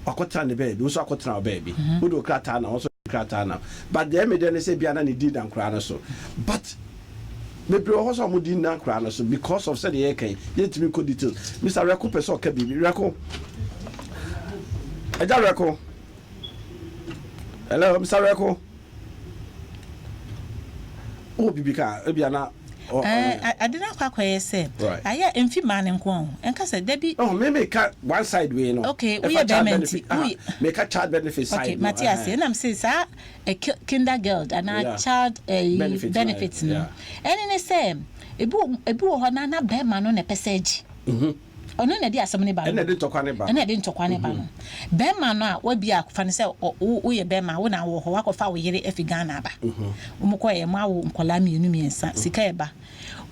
Speaker 5: Wakɔtena ne baabi, wo nso akɔtena wo baabi. Wode wo krataa na, wo nso krataa na. But deɛ ɛmɛ deɛ ne sɛ bia na ne din da nkoraa no so. But bebree wɔ hɔ sɛ wɔn din nna nkoraa no so because of sɛdeɛ yɛreka yi, yɛntumi nkɔ details. Mister Rɛko pɛ sɛ ɔka biribi. Rɛko. Agya Rɛko. Hello, Mister Rɛko. Wowɔ biribi ka a, ebia na.
Speaker 7: Ade no akɔ akɔyɛ sɛ ayɛ a ɛmfi mmaa no nko ara o, ɛnka sɛ dabi.
Speaker 5: Oh, me meka one side wei no.
Speaker 7: Okay, woyɛ bɛrima nti.
Speaker 5: Meka child benefit side no.
Speaker 7: Okay, mate ase. Ɛnam sɛ saa Kindergeld anaa child benefit no, ɛne ne sɛ ebi wɔ hɔ na na bɛrima no na ɛpɛ sɛ agye. Ɔno na ɛde asɛm no ba no.
Speaker 5: Ɛna ɛde ntɔkwa no ba.
Speaker 7: Ɛna ɛde ntɔkwa no ba no. Bɛrima no a wabi a fa no sɛ woyɛ bɛrima wo na wɔ hɔ wakɔfa wo yere afi Ghana aba. Wɔn kɔ yɛ mo awo nkwadaa mmienu mmiɛnsa sika ɛba.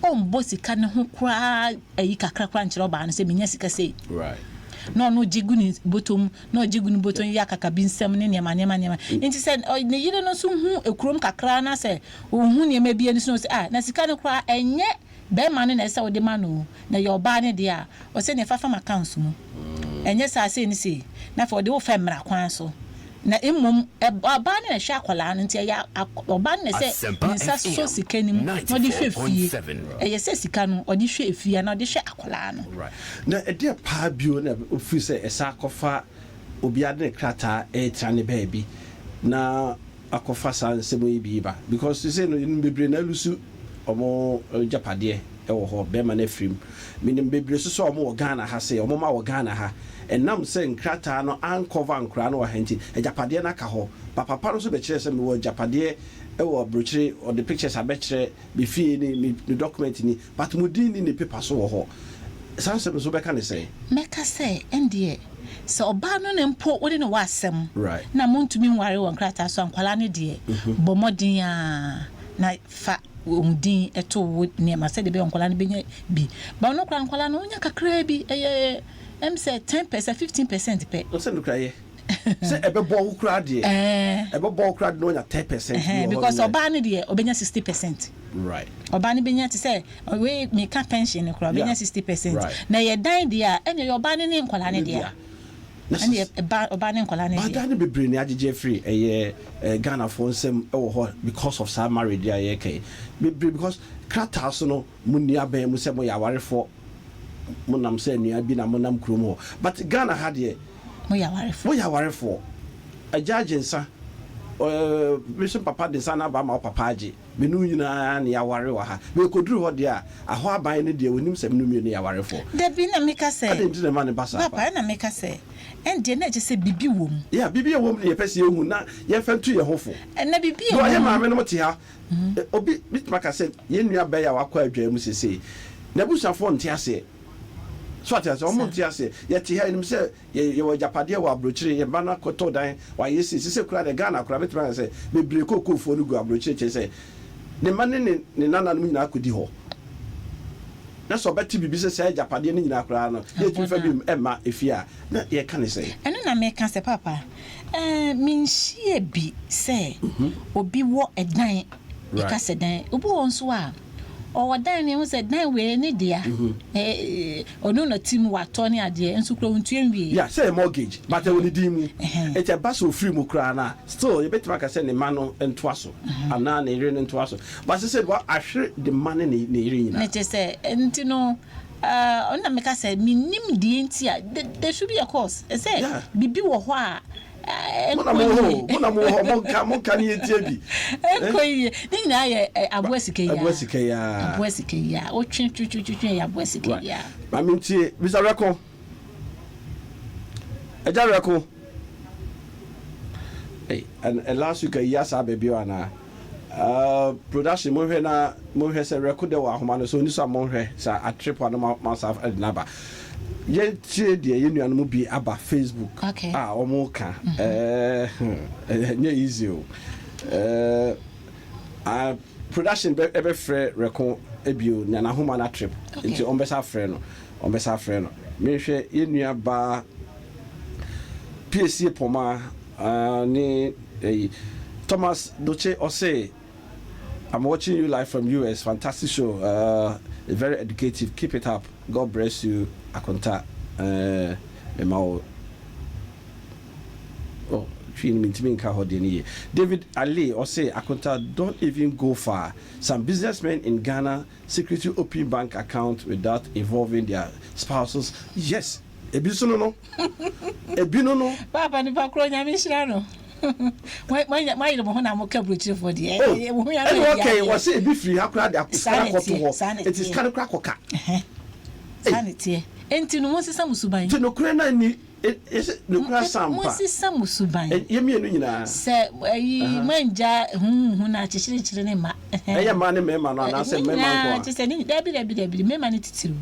Speaker 7: Ɔmbɔ sika no ho koraa ayi kakra koraa nkyerɛ ɔbaa no sɛ menya sika sei. Na ɔno gye gu ne bɔtɔ mu na ɔgye gu ne bɔtɔ mu yɛ akakabi nsɛm ne nneɛma nneɛma nneɛma. Nti sɛ ne yere no nso hu ekurom kakra na sɛ ɔhu nneɛma bi ani so na ɔsɛ ah na sika no koraa ɛnyɛ Bɛɛma no na ɛsɛ sɛ wode ma no o, na ɛyɛ ɔbaa no deɛ a, ɔsɛ neɛ fa fa m'accounts mu. Ɛnyɛ saa sei ne sei. Na afei ɔde wo fa mmara kwan so. Na mmom ɔbaa no na ɛhwɛ akwadaa no nti ɛyɛ ɔbaa no na ɛsɛ ne nsa sɔ sika no mu na ɔde hwɛ fie. Ɛyɛ sɛ sika no ɔde hwɛ efie anaa ɔde hwɛ akwadaa no.
Speaker 5: Right. Na ɛdeɛ paa bio na wofiri sɛ ɛsan akɔfa obiara de ne krataa ɛretra ne baabi na akɔfa saa nsɛm yi bi ba because sesei no yɛnim bebree na alusu wɔn agyapadeɛ wɔ hɔ bɛrima no afiri mu menim bebree nso sɛ wɔn wɔ Ghana ha sei wɔn mma wɔ Ghana ha ɛnam sɛ nkrataa no ankɔva nkoraa no wɔ ha nti agyapadeɛ no aka hɔ ba papa no nso bɛkyerɛ sɛ mewɔ agyapadeɛ wɔ abrokyire ɔde pictures abɛkyerɛ me fie ni me me document ni but mo din nni ne paper so wɔ hɔ saa nsɛm nso wobɛka ne sɛn?
Speaker 7: Mɛka sɛ, ɛndeɛ, sɛ ɔbaa no na mpo wode no wɔ asɛm na montumi nware wɔ nkrataa so a, nkwadaa no deɛ, bɔ mmɔden ara na fa wɔn din to wo nneɛma sɛdeɛ ɛbɛyɛ nkwadaa no bɛnya bi. Ba ɔno koraa nkwadaa no, wonya kakraa bi, ɛyɛ ɛm sɛ 10 percent, 15% pɛ.
Speaker 5: Ɔsɛ no koraa yɛ sɛ ɛbɛbɔ wo koraa deɛ, ɛbɛbɔ wo koraa deɛ na wanya 10% bi wɔ hɔ.
Speaker 7: Because ɔbaa no deɛ, ɔbɛnya 60%. Ɔbaa no bɛnya te sɛ wei meka pension no koraa ɔbɛnya 60%. Na ɛyɛ dan deɛ a, ɛnna ɛyɛ ɔbaa no ne nkwadaa no dea. Ɛnna ɛba ɔbaa ne nkwadaa no dea.
Speaker 5: Badan no bebree na agyegye afiri ɛyɛ Ghanafoɔ nsam wɔ hɔ because of saa marriage a yɛreka yi. Bebree because krataa so no mo nni abɛn mu sɛ moyɛ awarefoɔ, monam sɛ nua bi na monam kurom hɔ. But Ghana ha deɛ
Speaker 7: Moyɛ awarefoɔ.
Speaker 5: Moyɛ awarefoɔ. Agya agye nsa, me nso papa de nsa no aba ama wo papa agye. Me ne wo nyinaa na yɛaware wɔ ha. Merekɔduru hɔ deɛ a, ahɔ aban no deɛ, wɔnnim sɛ me ne wo mmienu yɛ awarefoɔ.
Speaker 7: Dabi, na meka sɛ.
Speaker 5: Adɛn nti na ɛma no ba saa
Speaker 7: papa? Papa, ɛna meka sɛ, ɛndeɛ na ɛkyerɛ sɛ biribi wɔ mu.
Speaker 5: Yeah, biribi a ɛwɔ mu na yɛpɛ sɛ yɛhu na yɛmfa ntu yɛn ho fo.
Speaker 7: Na biribi a
Speaker 5: Though
Speaker 7: ɛwɔ
Speaker 5: yɛn
Speaker 7: mu.
Speaker 5: maamenom te ha, obi bɛtumi aka sɛ yɛn nua bɛyɛ a wakɔ adwaa mu seesei, n'abusuafoɔ nte aseɛ. So ate aseɛ? Wɔn nte aseɛ. Yɛte ha, yɛnim sɛ yɛ, yɛwɔ agyapadeɛ wɔ aburokyire, yɛn ba no akɔtɔ dan, wayɛ sei. Sesei koraa deɛ, Ghana koraa, mɛtumi aka sɛ bebree kookoofoɔ no gu aburokyire, kyerɛ sɛ ne mma ne ne, ne nananom nyinaa akɔdi hɔ. Na sɛ ɔbɛte biribi sɛ saa agyapadeɛ no nyinaa koraa no, yɛntumi fa bi mma efie a, na yɛka ne sɛn?
Speaker 7: Ɛno na meka sɛ, Paapa, ɛɛ, menhyiaa bi sɛ obi wɔ ɛdan, yɛka sɛ dan, obi wɔ hɔ nso a, Ɔwɔ dan no, ehu sɛ dan wei ne dea. Ɔno na ɔte mu, watɔ ne adeɛ, nso koraa ɔntua nwie.
Speaker 5: Yeah, sɛ ɛyɛ mortgage, but ɛwɔ ne din mu. Nti ɛba sɛ ɔfiri mu koraa no a, still yɛbɛtumi aka sɛ ne mma no ntoa so, anaa ne yere no ntoa so. But sesei de, wahwere ne mma ne ne yere nyinaa.
Speaker 7: Ne kyerɛ sɛ, nti no, ɔno na meka sɛ, mennim deɛ nti a, there should be a cause. Ɛsɛ biribi wɔ hɔ a
Speaker 5: Mo na mowɔ hɔ o, mo na mowɔ hɔ, monka, monka ne yɛntie bi.
Speaker 7: Ɛnkɔ yie. Ne nyinaa yɛ aboa sika yi ara.
Speaker 5: Aboa sika yi ara.
Speaker 7: Aboa sika yi ara. Wotwe twe twe twe yɛ aboa sika yi ara.
Speaker 5: Ma mentie. Bisa Rɛko. Agya Rɛko. Hey, and, and last week ayi asa aba bio anaa? Uh, production monhwɛ na monhwɛ sɛ rɛko dɛ wɔ ahoma no so oni so a monhwɛ sɛ atrip ano ma ma sa de n'aba. Yɛntie deɛ yɛn nuanom bi aba Facebook
Speaker 7: okay.
Speaker 5: a wɔn ka ɛɛ ɛnyɛ easy o. Ɛɛ uh, production bɛ ɛbɛfrɛ rɛko ebio na n'ahoma no atrip
Speaker 7: okay.
Speaker 5: nti wɔn bɛsa afrɛ no wɔn bɛsa afrɛ no. Menhwɛ yɛn nua baa Piesie Poma ne eyi Thomas Doche ɔse I'm watching you live from US fantastic show uh, very educative keep it up God bless you Akonta eh, mema wo oh twi no mentumi nka hɔ deɛ no yie David Ali ɔse Akonta don't even go far some businessmen in Ghana secretly open bank account without involving their spouses yes Ebi nso no no. Ebi no no.
Speaker 7: Paapa nipa korɔ nyame nhyira no. Moayere mo ho na moka aburokyirefoɔ deɛ.
Speaker 5: Oh, ɛna ɔkɛn wɔ sɛ ebi firi ha koraa de akɔ sika no akɔto hɔ. Eti sika no koraa kɔka.
Speaker 7: Saa na ɛteɛ. Enti no monsesa mo suban.
Speaker 5: Nti nokorɛ no anni yɛsɛ nokorɛ asampa.
Speaker 7: Monsesa mo suban.
Speaker 5: Yɛ mmienu nyinaa.
Speaker 7: Sɛ ayi moangya huhuhu no akyekyerekyere ne mma.
Speaker 5: Ɛyɛ mmaa ne mmarima no anaasɛ mmarima nko
Speaker 7: a? Kyerɛ sɛ dabi dabi dabi mmarima no titiriw.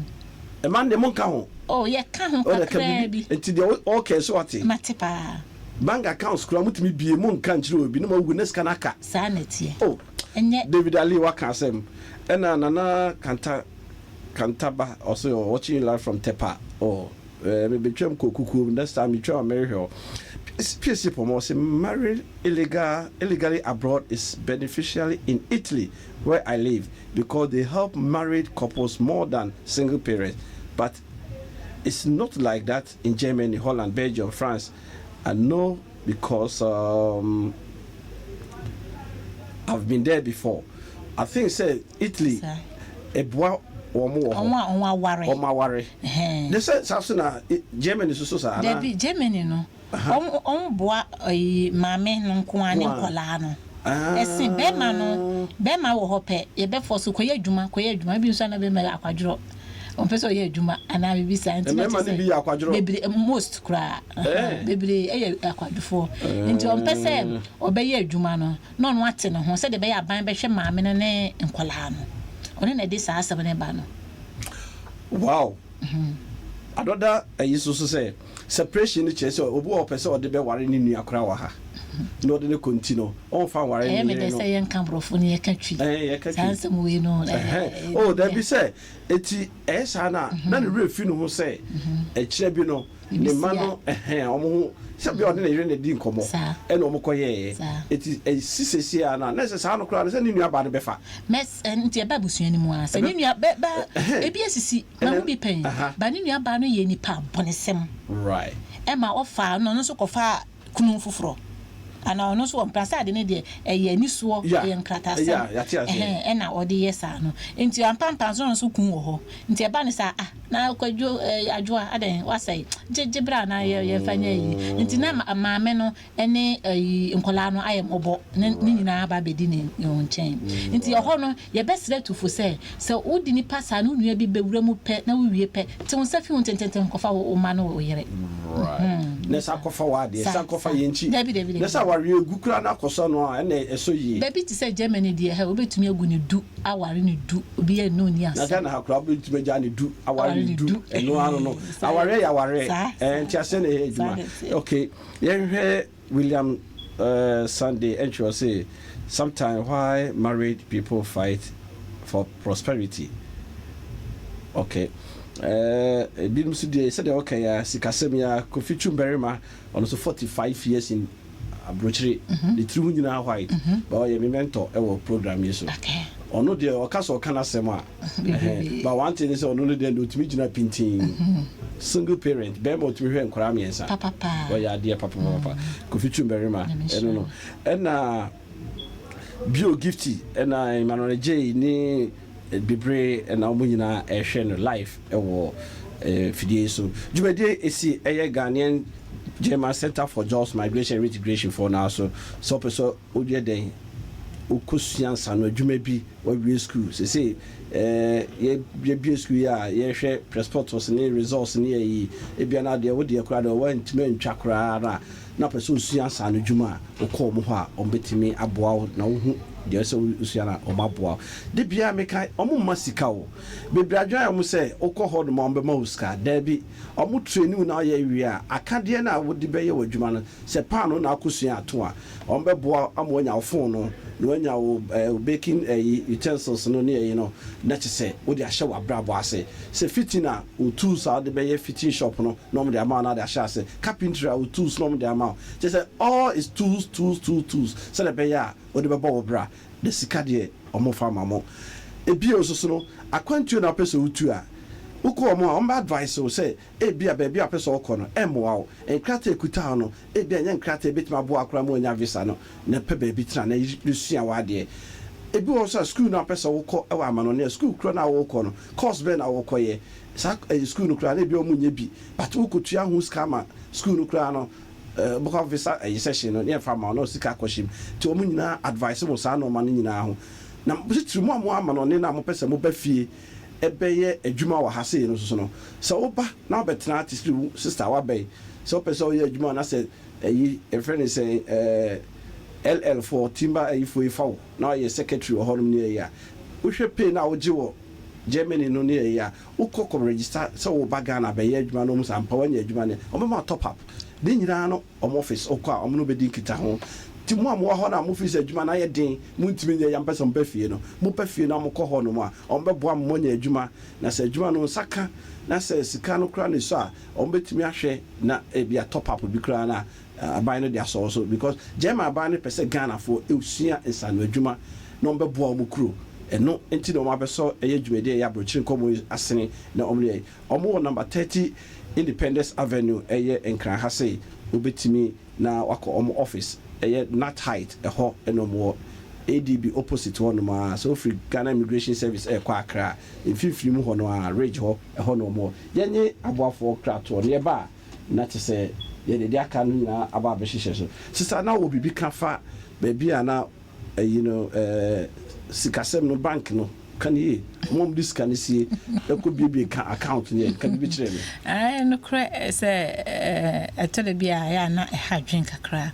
Speaker 5: Mmaa no deɛ monka ho.
Speaker 7: Oh yɛka ho kakraa bi.
Speaker 5: Nti deɛ ɔɔka yi so wate?
Speaker 7: Mate paa.
Speaker 5: Bank accounts koraa motumi bie monka nkyerɛ obi na moawu na sika no aka.
Speaker 7: Saa na ɛteɛ.
Speaker 5: Oh
Speaker 7: Ɛnyɛ.
Speaker 5: David Ali waka asɛm. Ɛna Nana Kanta Kantaba ɔse oh watching you live from Tepa oh eh mebɛtwam kɔ kukuom next time metwam a merehwɛ wo. PSC Pɔmɔ ɔse marrying illegal illegally abroad is beneficially in Italy where I live because they help married couples more than single parents but it's not like that in Germany, Holland, Belgium, France I know because um, I've been there before I think sɛ Italy ɛboa wɔn wɔ hɔ
Speaker 7: wɔn a wɔn aware
Speaker 5: wɔn aware ne sɛ saa so na Germany soso saa
Speaker 7: anaa dabi Germany no Wɔn wɔn boa ɛyi maame no nko ara ne nkɔlaa no ɛsen bɛɛma no bɛɛma wɔ hɔ pɛ yɛ bɛ fɔ so kɔyɛ adwuma kɔyɛ adwuma ebi nso ana bɛɛma yɛ akwadworɔ wɔn pɛ sɛ ɔyɛ adwuma anaa bibi saa nti na kyerɛ sɛ bebree most koraa bebree ɛyɛ akwadwofoɔ nti wɔn pɛ sɛ ɔbɛyɛ adwuma no na ɔno ate ne ho sɛdeɛ ɛbɛyɛ aban bɛhwɛ maame no ne nkɔlaa no ɔno na ɛde saa asɛm no ba no.
Speaker 5: Wow Another ɛyi nso so sɛ separation no kyerɛ sɛ obi wɔ hɔ ɔpɛ sɛ ɔde bɛware ne nua koraa wɔ ha na ɔde no kɔ nti no ɔnfa nware ne
Speaker 7: Ɛyɛ me
Speaker 5: yere
Speaker 7: dɛ
Speaker 5: no.
Speaker 7: sɛ yɛnka borɔfo no yɛka twi.
Speaker 5: Ɛɛ yɛka
Speaker 7: Saa
Speaker 5: twi.
Speaker 7: nsɛm wei no
Speaker 5: Ɛhɛn
Speaker 7: ɛɛ
Speaker 5: oh dabi sɛ eti ɛyɛ saa no a na ne werɛ fi ne ho sɛ ɛkyerɛ bi no ne mma no ɛhɛn wɔn ho sɛ bia ɔne ne yere na edi nkɔmɔ ɛna wɔn kɔ yɛɛyɛ eti esi sɛsi a na na ɛsɛ saa no koraa no sɛ ne nua baa no bɛfa.
Speaker 7: Mɛs nti ɛba abusua no mu ara sɛ ne nua bɛ ba ebi esisi mahu bi pɛn ba ne nua baa no yɛ nipa bɔnesɛm ɛma ɔfaa no ɔno nso kɔfaa kunu foforɔ anaa ɔno nso wɔ mpena sɛ ade no deɛ ɛyɛ anisoɔ ɛyɛ nkrataasɛm ɛhɛn ɛna ɔde yɛ saa no nti ampampa nso ɔno nso kun wɔ hɔ nti ɛba ne saa ah na kwadwo ɛɛ adwoa adɛn wasɛe gye gye bra na yɛ yɛmfa nyɛ yi nti na maame no ɛne ɛyi nkɔlaa no ayɛ mmɔbɔ ne ne nyinaa aba abɛdi ne nkyɛn nti ɛhɔ no Yɛbɛsrɛ tu fo sɛ, sɛ wode nipa saa ne wo nua bi bɛwura mu pɛ na wowie pɛ, te wo nsa fi ho ntɛntɛntɛm kɔfa wo mma ne wo yere.
Speaker 5: Right. Na san kɔfa w'adeɛ,
Speaker 7: Sa,
Speaker 5: san kɔfa
Speaker 7: sa.
Speaker 5: yɛn nkyi.
Speaker 7: Dabi, dabi,
Speaker 5: Na
Speaker 7: dabi,
Speaker 5: sɛ
Speaker 7: dabi.
Speaker 5: awareɛ gu koraa na akɔsɔ no a, ɛna ɛsɔ yie.
Speaker 7: Baabi te sɛ Germany deɛ, hɛ, wobɛtumi agu ne du, aware ne du, obiara nni ɔnni
Speaker 5: Na
Speaker 7: asɛm.
Speaker 5: Ghana ha koraa wobɛtumi agyaa ne du, aware ne du,
Speaker 7: du.
Speaker 5: ɛno ano no.
Speaker 7: Saa
Speaker 5: Awareɛ yɛ awareɛ.
Speaker 7: Saa,
Speaker 5: Ɛɛ, nteaseɛ na ɛyɛ
Speaker 7: saa
Speaker 5: adwuma.
Speaker 7: na ɛteɛ.
Speaker 5: Okay, yɛnhwɛ William uh, Sunday ɛntwerɛ sɛ, "Sometimes why married people fight for prosperity?" Okay. Ebinom nso deɛ, sɛdeɛ wɔka yi a, sikasɛm yi a, Kofi Twum Barima, ɔno nso 45 years in aburokyire, ne tiri ho nyinaa white, but ɔyɛ me mentor ɛwɔ program yi so. Ɔno deɛ, ɔka sɛ ɔka n'asɛm a ɛhɛn, but one thing is sɛ ɔno no deɛ ɔtumi gyina pintin, single parent, bɛrima ɔtumi hwɛ nkwaraa mmiɛnsa.
Speaker 7: Papapa.
Speaker 5: Ɔyɛ adeɛ papapapa, Kofi Twum Barima.
Speaker 7: Nyame
Speaker 5: ɛno
Speaker 7: nhyira.
Speaker 5: No ɛna Bio Gifty ɛna Emmanuel J ne bebree ɛna wɔn nyinaa ɛhwɛ no live ɛwɔ fidie yi so. Dwumadie esi ɛyɛ Ghanaian German Center for Jobs, Migration and Reintegration for naa so sɛ ɔpɛ sɛ ɔyɛ dɛn, wokɔsua nsano adwuma bi, wawie school sese yɛ yɛbie school yi a, yɛhwɛ prospectus ne results ne yɛyi ebia na adeɛ wodeɛ koraa deɛ wantumi antwa koraa no a, na pɛ sɛ osua nsano adwuma a, wokɔ ɔmo hɔ a, ɔmo bɛtumi aboa wo na wohu deɛ sɛ wosua no a, ɔmo aboa wo. De biara meka, ɔmo mma sika o. Bebree adwene ayɛ ɔmo sɛ wokɔ hɔ nom a, ɔmo bɛma wo sika. Daabi, ɔmo training wo na ɔyɛ wie a, akadeɛ no a wode bɛyɛ wɔ adwuma no, sɛ paano na akɔsua ato a, ɔmo bɛboa ama wanya wo phone no na wanya wo baking ɛyi utensils no ne ɛyi no, na kyɛ sɛ wode ahyɛ w'abrabɔ ase. Sɛ fitting a, wo tools a wode bɛyɛ fitting shop no na ɔmo de ama wo na wode ahyɛ ase. Carpentry a, wo tools na ɔmo de ama wo. Kyɛ sɛ all is tools, tools, tools, tools, sɛdeɛ ɛbɛyɛ a wode bɛbɔ wo bra. Na sika deɛ, ɔmo fa ma mo. Ebio nso so no, akwantuo na wopɛ sɛ wotu a, wokɔ ɔmo a, ɔmo bɛ advice wo sɛ ebi a baabi a wopɛ sɛ wokɔ no ɛmmoa wo. Nkrataa ekuta wo no, ebi a nyɛ nkrataa ebetumi aboa koraa ma woanya visa no, na pɛ baabi tena na resua w'adeɛ. Ebi wɔ hɔ nso a, school no a wopɛ sɛ wokɔ ɛwɔ amanɔne a, school korɔ no a wokɔ no, course bɛn na wokɔyɛ saa ɛyɛ school no koraa na ebi a ɔmo nyɛ bi, but wokɔtua ho sika ama school no koraa no, bɛkɔ visa ɛyɛ session no ne yɛmfa ma wo na sika akɔhyɛ mu. Nti wɔn nyinaa advice mo saa nneɛma no nyinaa ho. Na titiri mo a mo amanɔne na mopɛ sɛ moba fie ɛbɛyɛ adwuma wɔ ha sei no soso no, sɛ woba na wobɛtena te sɛ sister wabɛn sɛ wopɛ sɛ woyɛ adwuma na sɛ ɛyi ɛfrɛ ne sɛ LL foɔ timber ɛyifoɔ yi fa wo na ɔyɛ secretary wɔ hɔnom ne ɛyi a, wohwɛ pay na wogye wɔ Germany no ne ɛyi a, wokɔ kɔ register sɛ woba Ghana bɛyɛ adwuma no, ɔmo sɛ ampa woanya adwuma no, ɔbɛma top up ne nyinaa no. Ɔmo office wokɔ a, ɔmo no bɛdi nkita ho. Nti mo a mowɔ hɔ no a mofiri sɛ adwuma no ayɛ den, montumi nyɛ, yɛmpɛ sɛ mobɛ fie no, mobɛ fie no a, mokɔ hɔ nom a, ɔmo bɛboa mo moanya adwuma. Na sɛ adwuma no nsa ka na sɛ sika no koraa ne so a, ɔmo bɛtumi ahwɛ na ebi a top up bi koraa na aban no de asɔ wo so, because German aban no pɛ sɛ Ghanafoɔ esua nsano adwuma na ɔmo bɛboa ɔmo kuro. Ɛno nti na ɔmo abɛsɔ ɛyɛ dwumadi a ɛyɛ aburokyire nkɔmɔ yi asene. Na ɔmo yɛ ɔmo wɔ number 30 Independence Avenue, ɛyɛ Nkran ha sei. Wobɛtumi na wakɔ ɔmo office, ɛyɛ Nat Height ɛhɔ ɛna ɔmo wɔ, ADB opposite hɔ nom a. Sɛ wofiri Ghana Immigration Service ɛkɔ Accra mfimfini mu hɔ no a, Ridge hɔ, ɛhɔ na ɔmo wɔ. Yɛnye aboafoɔ kratoɔ no yɛba a, na kyɛ sɛ yɛde de aka no nyinaa aba abɛhyehyɛ so. Sisa, na wɔ biribi ka fa baabi a na ɛyi no, sikasɛm no, bank no ka ne yie, ɔmo a ɔmo de sika no sie ɛkɔ biebie ka account no, yɛ ka biribi kyerɛ me.
Speaker 7: Ɛɛ, nokorɛ sɛ ɛtɔ da bi a, ɛyɛ a na ɛha adwen kakra.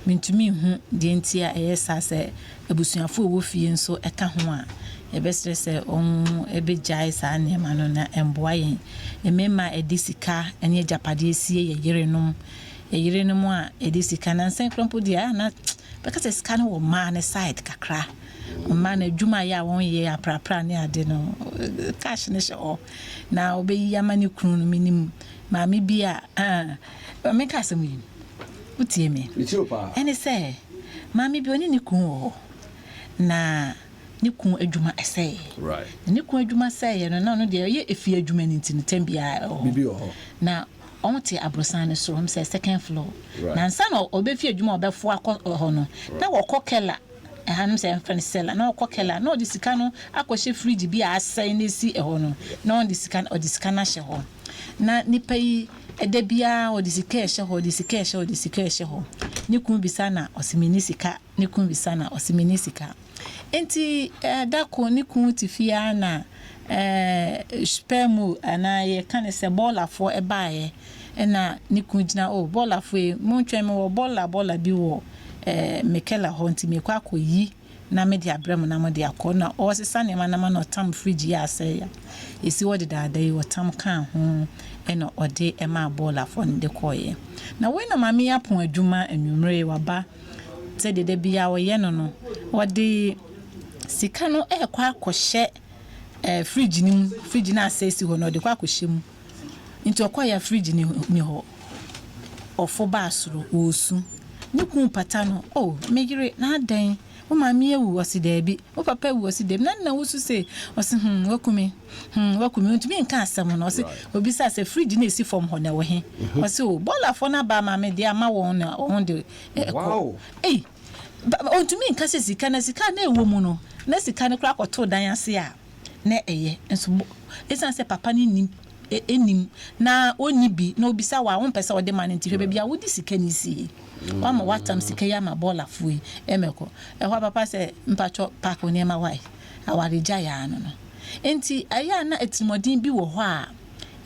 Speaker 7: Mentumi nhu deɛ nti a ɛyɛ saa. Sɛ abusuafoɔ a ɛwɔ fie nso ɛka ho a, yɛbɛsrɛ sɛ ɔmo ɛbɛgyae saa nneɛma no na ɛmboa yɛn mmarima a ɛde sika ne agyapadeɛ sie yɛ yerenom, yɛ yerenom a ɛde sika nansa kora mpo deɛ a, na bɛka sɛ sika no wɔ mmaa ne side kakra. Mmaa no adwuma a yɛ a wɔnyɛ aprapra ne ade no, cash ne hyɛ hɔ na ɔbɛyi ama ne kunu no. Menim maame bi a meka asɛm yi, wotie me?
Speaker 5: Metie wo paa.
Speaker 7: Ɛne sɛ maame bi, ɔne ne kunu wɔ hɔ na ne kunu adwuma ɛsɛe. Na ne kunu adwuma sɛeɛ no, na ɔno deɛ ɔyɛ efie adwuma no, nti no tɛm biara ɛwɔ hɔ.
Speaker 5: Biribi wɔ hɔ.
Speaker 7: Na ɔmo te aborosan no soro, ɔmo sɛ second floor. Na nsa na ɔbɛfi adwuma a ɔbɛfo akɔ hɔ no, na wɔkɔ keller ɛhanom sɛ ɛmfrɛ no cellar, na ɔkɔ keller na ɔde sika no akɔhyɛ fridge bi a asɛe na esi ɛhɔ no, na ɔde sika no ahyɛ hɔ. Na nipa yi, ɛda biara ɔde sika ɛhyɛ hɔ, ɔde sika ɛhyɛ hɔ, ɔde sika ɛhyɛ hɔ. Ne kun bisa na ɔsi mi ni sika, ne kun bisa na ɔsi mi ni sika. Nti ɛda ko ne kun te fie a, na sperm anaa yɛka ne sɛ bɔɔlafoɔ ɛbaeɛ, ɛna ne kun gyina o, bɔɔlafoɔ yi, montwɛn me wɔ bɔɔla bi wɔ. eh, Michaela hɔ nti mekɔ akɔyi na mede abrɛ mo na mode akɔ. Na ɔresesa nneɛma no ama na ɔtam fridge yi a asɛe a ɛsi hɔ dedaada yi, ɔtam kaa ho ɛna ɔde ɛmaa bɔɔlafoɔ no de kɔeɛ. Na wei na maame yi apɔn adwuma anwummerɛ yi waba sɛdeɛ da biara ɔyɛ no no, ɔde sika no ɛrekɔ akɔhyɛ eh, fridge no mu, fridge no a asɛe si hɔ no ɔde kɔ akɔhyɛ mu. Nti ɔkɔeɛ a fridge no ni hɔ. Ɔfo baa soro, ɔresu. Ne kunu pata no, Oh, me yere, na adɛn? Wo maame awu? Ɔse, Daabi. Wo papa awu? Ɔse, Daabi. Na adɛn na wosu sei? Ɔse, Hmm, waku me. Hmm, waku me. Ɔntumi nka asɛm no. Ɔse, ɔbisaa sɛ, Fridge no a ɛsi fam hɔ no, ɛwɔ he? Ɔse, Oh, bɔɔlafoɔ no aba ama me de ama wɔn na wɔn de kɔ. Ei, ɔntumi nka sɛ sika, na sika a na ɛwɔ mu no, na sika no koraa kɔtoo dan ase a, na ɛyɛ. Nso ɛsiane sɛ papa no nnim nnim na ɔnni bi na ɔbisa wo a wompɛ sɛ wode ma no nti hwɛ baabi a wode sika no sie. Woama woatam sika yi ama bɔɔlafoɔ yi mmɛkɔ. Ɛhɔ a papa sɛ mpakyɛ pack wo nneɛma wae. Awaregyaeɛ ara no no. Nti ɛyɛ a na atirimuɔden bi wɔ hɔ a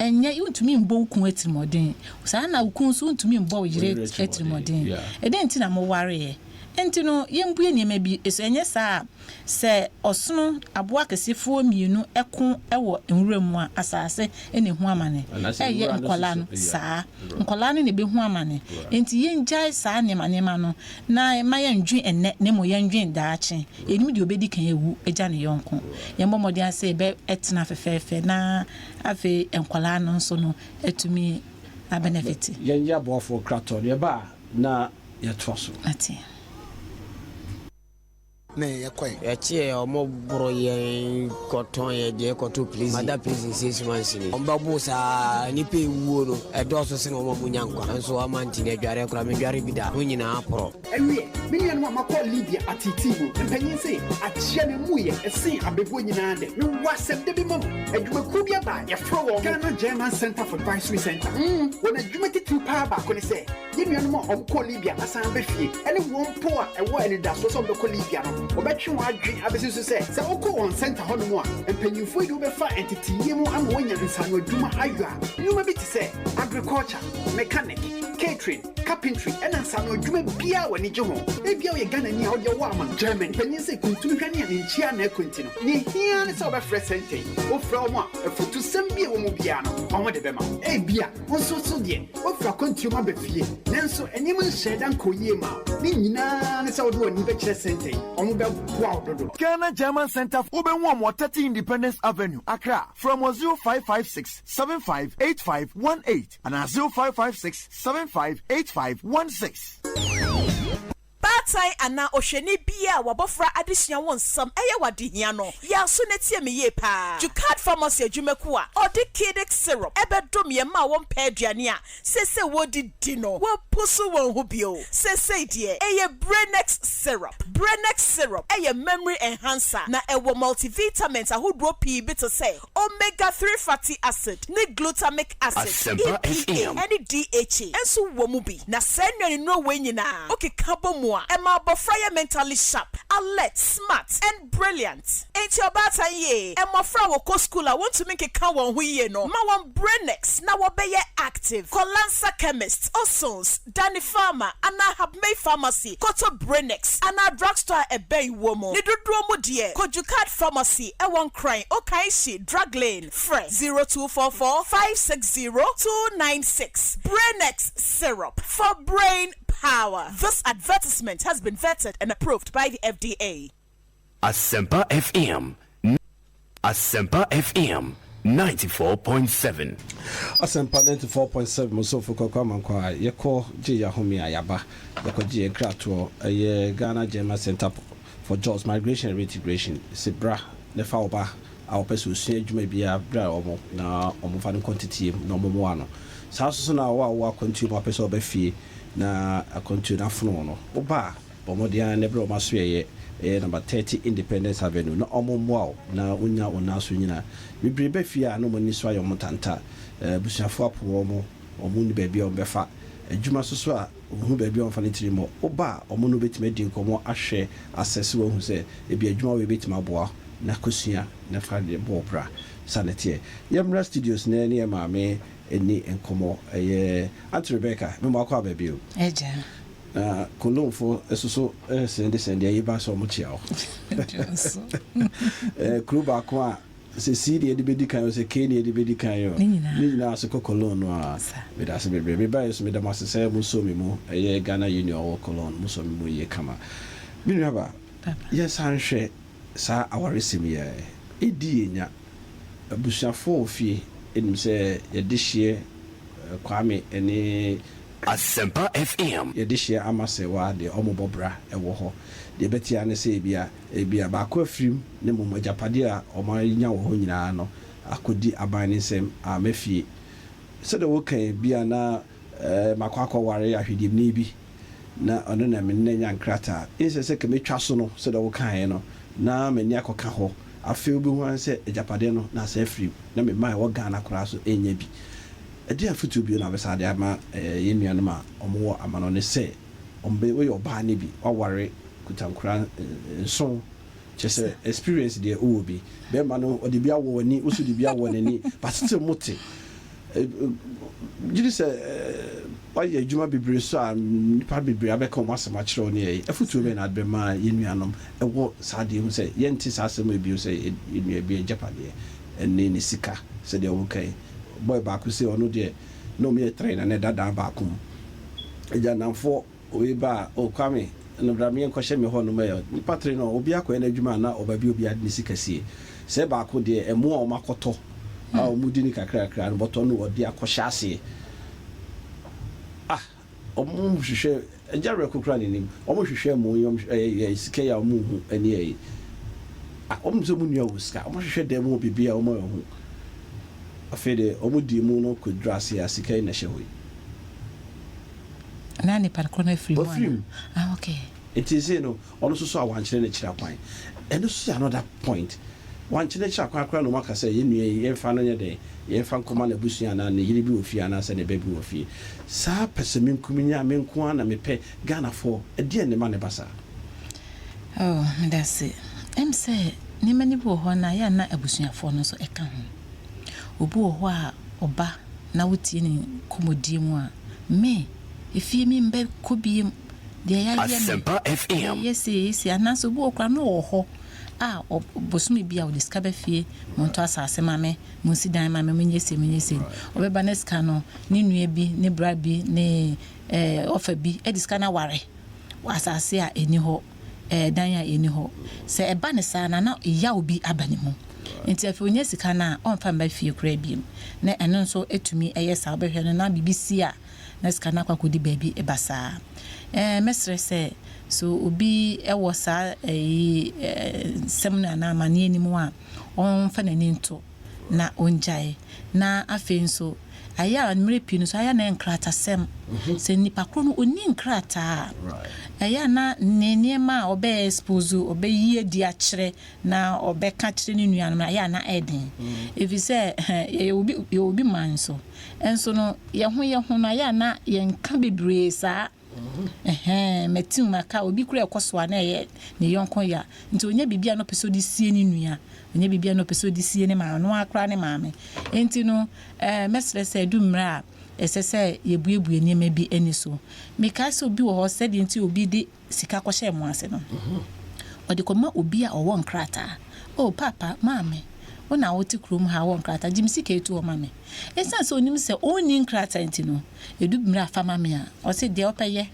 Speaker 7: ɛnyɛ wontumi mbɔ wo kunu atirimuɔden. Saa na wo kunu nso wontumi mbɔ wo yere atirimuɔden. Ɛdɛn nti na mowareeɛ? Nti no yɛmbue nneɛma bi so ɛnyɛ saa a Sɛ ɔsono aboa akɛsefoɔ mmienu ko wɔ nwura mu a, asase na ɛhu amane. Ɛyɛ nkwadaa no saa. Nkwadaa no na ɛbɛhu amane. Enti yɛngyae saa nneɛma nneɛma no na mma yɛndwen ɛnnɛ na mmom yɛndwen daakye. Yɛnnim deɛ ɔbɛdi kan awu agya ne yɔnko. Yɛmmɔ mmɔden ara sɛ yɛbɛtena fɛfɛɛfɛ na afei nkwadaa no nso no atumi abɛnɛfete.
Speaker 5: Yɛnyɛ aboafoɔ kratoɔ no, yɛba a na yɛtoa so.
Speaker 7: Mate.
Speaker 9: Na yɛkɔe.
Speaker 10: Yɛkyeɛ ɔmo boro yɛn kɔtɔn yɛn deɛ kɔto prison. Mada prison 6 months ni. Ɔmo bɛbo saa nipa ewuo no ɛdɔɔso sene ɔmo a ɔmo nya nkwa. Nso ama nti no adwareɛ koraa mendware bi da. Ho nyinaa porɔ.
Speaker 11: Ɛwiɛ, me nuanom a makɔ Libya ateetee mu, mpanyin se, akyea me mu yɛ sen abebuo nyinaa dɛ. Mewɔ asɛm dɛ bi ma mo. Adwumakuo bi aba a yɛfrɛ wɔn Ghana German Centre for Advisory Centre. Wɔn adwuma titiriw paa baako ne sɛ, Yɛn nuanom a wɔkɔɔ Libya asan aba fie ne wɔn mpo a ɛwɔ anidasoɔ sɛ wɔbɛkɔ Libya no, wɔbɛtwe wɔn adwene abɛsi so sɛ, sɛ wokɔ wɔn sɛnta hɔnom a, mpanyimfoɔ yi de wo bɛfa nteteeɛ mu ama woanya nsaano adwuma ayɔ a nnwuma bi te sɛ agriculture, mechanic, catering, carpentry ɛna nsaano adwuma biara a w'ani gye ho. Ebia woyɛ Ghanani a wode ɔwɔ ama Germany panyin sɛ kuntunu hwane a ne nkyia na ɛkɔ nti no, nea ehia ara ne sɛ wobɛfrɛ sɛnta yi. Wofrɛ wɔn a, afutusɛm bi a ɛwɔ mu biara no, wɔde bɛma wo. Ebia. Wo nso so deɛ, woafiri akwantuo mu aba fie, nanso nneɛma nhyɛɛ da nkɔɔ yie mmaa wo. Ne nyinaa ne sɛ wode w'ani bɛkyerɛ sɛntɛn, wɔbɛboa wo dodo.
Speaker 12: Ghana German Centre Wobɛhu wɔn wɔ 30 Independence Avenue, Accra. Frɛ wɔn wɔ 0556 75 85 18 anaa 0556 75 85 16.
Speaker 13: Baatan anaa ɔhwɛni biara a w'abɔfra adesua wo nsɛm yɛ wo adehia no, yɛ aso na tie me yie paa. Jucard Pharmacy adwumakuo a ɔde Kidix Syrup bɛdom yɛn mma a wɔmpɛ aduane a seesei wɔdidi no, wɔmpusu wɔn ho bio. Seesei deɛ, ɛyɛ Branex Syrup. Branex Syrup yɛ memory enhancer na ɛwɔ multivitamins ahodoɔ pii bi te sɛ Omega-3 fatty acid ne glutamic acid,
Speaker 8: Asempa
Speaker 13: EPA
Speaker 8: FM.
Speaker 13: ne DHA, nso wɔ mu bi. Na saa nnuanennuro wei nyinaa, wokeka bɔ mu a, ɛma abɔfra yɛ mentally sharp, alert, smart, and brilliant. Enti ɔbaatan yie, mmɔfra a wɔkɔ sukuu a wɔntumi nkeka wɔn ho yie no, ma wɔn Branex na wɔbɛyɛ active. Kɔ Lancer Chemist, Osons, Danny Pharma anaa Habmey Pharmacy kɔtɔ Branex anaa drugstore a ɛbɛn wo mu. Ne dodoɔ mu deɛ, kɔ Jucard Pharmacy ɛwɔ Nkran, Okaishie, Drug Lane. Frɛ 0244 560 296. Branex Syrup for brain power. This advertisement has been vetted and approved by the FDA.
Speaker 8: Asempa FM Asempa FM 94.7.
Speaker 5: Asempa 94.7 mo somfo Kwaku Amankwah yɛkɔ gye yɛn ahome a yɛaba yɛkɔ gye yɛn kratoɔ ɛyɛ Ghana German Centre for Jobs Migration and Reintegration se bra na fa wo ba a ɔpɛ sɛ ɔsua adwuma biara bra wɔn na wɔn fa no nkɔ nteteɛ mu na wɔn mmoa no saa nso so na wo a wowɔ akwantuo mu apɛ sɛ ɔba fie na akwantuo no afono wo no wo ba a Bɔ mmɔden ara na brɛ wɔn asoɛeɛ, ɛyɛ number 30 Independence Avenue, na wɔmmoa wo na wonnya wo nan so nnyina. Bebree ba fie a na wɔn ani so ayɛ wɔn ntanta. Abusuafoɔ apo wɔn, wɔnni baabi a wɔbɛfa. Adwuma nso so a, wɔnhu baabi a wɔmfa ne tiri mmɔ. Woba a, wɔne wo bɛtumi adi nkɔmmɔ ahwɛ, asɛse wo ahu sɛ ebia adwuma wei bɛtumi aboa wo na kɔsua na fa bɔ wo bra. Saa na ɛteɛ. Yɛmmra studios na yɛne yɛn maame nni nkɔmmɔ. Ɛyɛ Aunty Rebecca, mema wo akwaaba bio.
Speaker 7: Agya.
Speaker 5: Na Cologne foɔ soso sɛnde sɛnde ayi ba sɛ ɔmo kyea wo. Kuro baako a sɛ C na yɛde bɛdi kan o sɛ K na yɛde bɛdi kan o ne nyinaa so kɔ Cologne no a. Meda ase bebree. Me baeɛ so meda mo ase sɛ mo sɔ me mu. Ɛyɛ Ghana Union wɔ Cologne mo sɔ me mu yie kama. Me nua ba, yɛnsan nhwɛ saa awaresɛm yi ɛ. Ɛdi yɛn nya. Abusuafoɔ wɔ fie nim sɛ yɛde hyeɛ Kwame ne.
Speaker 8: Asempa FM.
Speaker 5: Yɛde hyeɛ ama sɛ waa deɛ ɔmo bɔ bra wɔ hɔ. Deɛ ɛbɛte ara ne sɛ ebia ebia baako afirim na mmom agyapadeɛ a ɔmo anya wɔ hɔ nyinaa no akɔdi aban no nsam ama fie. Sɛdeɛ woka yi bia na makɔ akɔware ahwedeɛmni bi na ɔno na me ne no anya nkrataa. Nsɛ sɛ ka mɛtwa so no sɛdeɛ wokaeɛ no na m'ani akɔka hɔ. Afei wobɛhu ara ne sɛ agyapadeɛ no na asan afirim na me mma a ɛwɔ Ghana koraa so nnya bi. Ɛdeɛn afotuo bio na wobɛsan de ama yɛn nuanom a wɔwɔ amanɔne sɛ wɔbɛ, woyɛ ɔbaa no bi, woaware kuta nkwadaa nson, kyerɛ sɛ experience deɛ wowɔ bi, bɛrima no ɔde bi awɔ w'ani, wo nso de bi awɔ n'ani, but still mote. Gye di sɛ woayɛ adwuma bebree so a nnipa bebree abɛka wɔn asɛm akyerɛ wo ne ɛyi. Afotuo bɛn na wode bɛma yɛn nuanom wɔ saa adeɛ ho sɛ yɛnte saa asɛm yi bio sɛ yɛn nua bi agyapadeɛ ne ne sika sɛdeɛ woka yi. Boy baako sei ɔno deɛ na ɔmo yɛ train na na ɛda dan baako mu. Agya nnamfoɔ wei ba a oh Kwame no bra me yɛnkɔhyɛ me hɔ nom ɛ. Nnipa train no obi akɔyɛ n'adwuma a na ɔba bi obiara de ne sika sie. Sɛ baako deɛ ɛmo a ɔmo akɔtɔ a ɔmo di no kakra kakra no bɔtɔ no ɔde akɔhyɛ aseɛ. Ah! Ɔmo hwehwɛ agya werɛko koraa na nim ɔmo hwehwɛ ɛmo yi ɔmo hwehwɛ ɛyɛ sika yi a ɔmo nhu ɛne ɛyi ah ɔmo nim sɛ ɔmo nua wɔ sika ɔmo hwehwɛ dan mu wɔ biribi a ɔmo anhu afei de ɔmo dii mu no kɔ duru ase a sika yi na ɛhyɛ hɔ yi.
Speaker 7: Na nipa korɔ no afiri mu
Speaker 5: Wafiri mu.
Speaker 7: anaa? Ah okay.
Speaker 5: Nti seesei no Ɔno nso so a wankyerɛ n'akyiri akwan. Ɛno nso yɛ another point. Wankyerɛ n'akyiri akwan koraa na wɔaka sɛ yɛn nua yi yɛmfa no nyɛ dɛn? Yɛmfa nkɔma n'abusua anaa ne yere bi wɔ fie anaasɛ ne ba bi wɔ fie. Saa pɛsɛmenkominya, me nko ara na mepɛ, Ghanafoɔ, ɛdeɛn na ɛma no ba saa?
Speaker 7: Oh, medase. Ɛm sɛ nneɛma no bi wɔ hɔ no a, ɛyɛ a na abusuafoɔ no nso ka ho. Obi wɔ hɔ a ɔba na wotie ne nkɔmmɔdie mu a, me, efie membɛkɔ biem. Deɛ yɛayɛ no,
Speaker 8: Asempa FM.
Speaker 7: yɛyɛ sei, yɛyɛ sei. Anaasɛ obi wɔ hɔ koraa na ɔwɔ hɔ a, ɔ, bosome bi a ɔde sika ba fie, montɔ asase ma me, monsi dan ma me, monyɛ sei, monyɛ sei. Ɔbɛba na sika no, ne nua bi, ne bra bi, ne ɛɛ, ɔfa bi de sika no aware wɔ asase a ɛnni hɔ, ɛɛ, dan a ɛnni hɔ. Sɛ ɛba no saa no a, na yaw bi aba ne mu. Nti afei ɔnya sika no a, ɔmfa mma fie koraa bio. Na ɛno nso tumi yɛ saa. Wobɛhwɛ no na biribi si a, na sika no akɔ akɔdi baabi basaa. Ɛɛ, mɛsrɛ sɛ, sɛ obi wɔ saa ɛyi nsɛm no anaa amanneɛ no mu a, ɔmfa n'ani nto na ɔngyae. Na afei nso, ayɛ a mmerɛ pii no nso, ayɛ a na ɛyɛ nkratasɛm. Sɛ nipa korɔ no ɔnni nkrataa a, ɛyɛ a na ne nneɛma a ɔbɛ expose, ɔbɛyi adi akyerɛ na ɔbɛka akyerɛ ne nuanom no, ayɛ a na ɛyɛ den. Ɛfiri sɛ, yɛyɛ obi, yɛwɔ obi man so. Nso no, yɛn ho yɛn ho no, ayɛ a na yɛnka bebree saa. Ɛhɛn, mate mu maka, obi koraa ɛkɔ so a na ɛyɛ ne yɔnko ya. Nti ɔnya biribi a na ɔpɛ sɛ ɔde sie ne nua, ɔnya biribi a na ɔpɛ sɛ ɔde sie ne maame, ɔno ara koraa ne maame. Nti no, ɛɛ, mɛsrɛ sɛ ɛdu mmerɛ a ɛsɛ sɛ yɛbuebue nneɛma bi ani so. Mekae sɛ obi wɔ hɔ, sɛdeɛ nti obi de sika kɔhyɛɛ mo ase no, ɔde kɔma obi a ɔwɔ nkrataa. Oh, paapa, maame, wo na wote kurom ha wɔ nkrataa, gye me sika yi to hɔ ma me. Esiane sɛ onim sɛ onni nkrataa nti no, edu mmere a fa ma me a, ɔse deɛ wopɛ yɛ.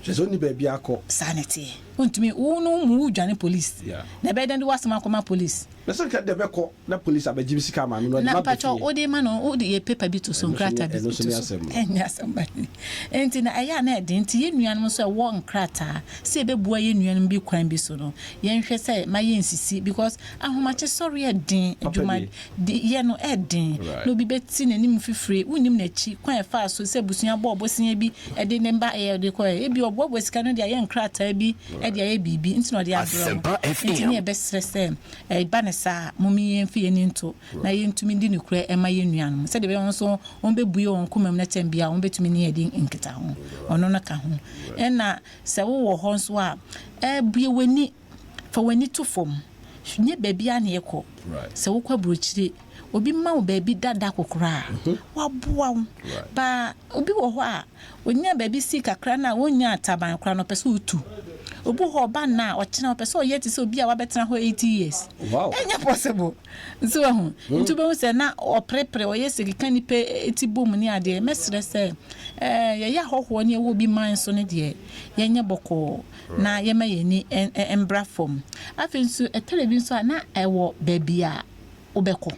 Speaker 5: Kyerɛ sɛ onni baabi akɔ.
Speaker 7: Saa na ɛteɛ. Wontumi, wo no mu wodwane police. Na ɛbɛyɛ dɛn de w'asɛm akɔma police?
Speaker 5: Na sɛ nka deɛ bɛkɔ na police abɛgye me sika ama me na ɔde
Speaker 7: Na
Speaker 5: m'aba
Speaker 7: mpakyɛw
Speaker 5: fie.
Speaker 7: wode ma no, wode yɛ paper bi to so,
Speaker 5: Ɛno nso
Speaker 7: nkrataa
Speaker 5: nyɛ
Speaker 7: bi
Speaker 5: ɛno
Speaker 7: to
Speaker 5: nso ne
Speaker 7: so.
Speaker 5: asɛm no.
Speaker 7: Ɛnyɛ asɛm ba ni. Enti na ɛyɛ a na ɛden. Nti yɛn nuanom nso a ɛwɔ nkrataa sɛ yɛbɛboa yɛn nuanom bi kwan bi so no, yɛnhwɛ sɛ ma yɛnsisi because ahomakye sɔre yɛ den,
Speaker 5: Papa
Speaker 7: adwuma
Speaker 5: die.
Speaker 7: de yɛ no yɛ den. Na obi bɛte n'anim fifire, wonnim n'akyi, kwan a ɛfaa so sɛ abusua bɔɔ bosea bi de ne ba yɛ de kɔɛ. Ebia ɔboaboa sika no de ayɛ nkrataa bi de ayɛ biribi nti na ɔde abrɛ wo.
Speaker 8: Asempa
Speaker 7: Nti ne
Speaker 8: FM.
Speaker 7: yɛbɛsrɛ sɛ ɛba no saa a, mom yɛmfa yɛn ani nto na yɛntumi ndi nokorɛ mma yɛn nuanom sɛdeɛ ɛbɛyɛ wɔn nso wɔbɛbue wɔn koma mu na kyɛn biara wɔbɛtumi ne yɛn adi nkitaho. Ɔno no ka ho. Ɛna sɛ wowɔ hɔ nso a, bue w'ani, fa w'ani to fam. Nyɛ baabiara na yɛkɔ. Sɛ wokɔ aburokyire, Obi ma wo baabi da da ko koraa a, waboa wo. But obi wɔ hɔ a, ɔnya baabi si kakra no a, ɔnnya ataban koraa no, ɔpɛ sɛ ɔtu. Obi wɔ hɔ a, ɔba nnɛ a, ɔkyena ɔpɛ sɛ ɔyɛ te sɛ obi a wabɛtena hɔ 80 years. Ɛnyɛ possible. So wahu? Nti wobɛhu sɛ na ɔprepre, ɔyɛ sɛ keka nnipa ti bom ne adeɛ. Mɛsrɛ sɛ, eh, yɛyɛ ahɔhoɔ ne yɛwɔ obi man so no deɛ, yɛnyɛ bɔkɔɔ na yɛma yɛn ani mbra fam. Afei nso, ɛtɔda bi nso a, na ɛwɔ baabi a wobɛkɔ.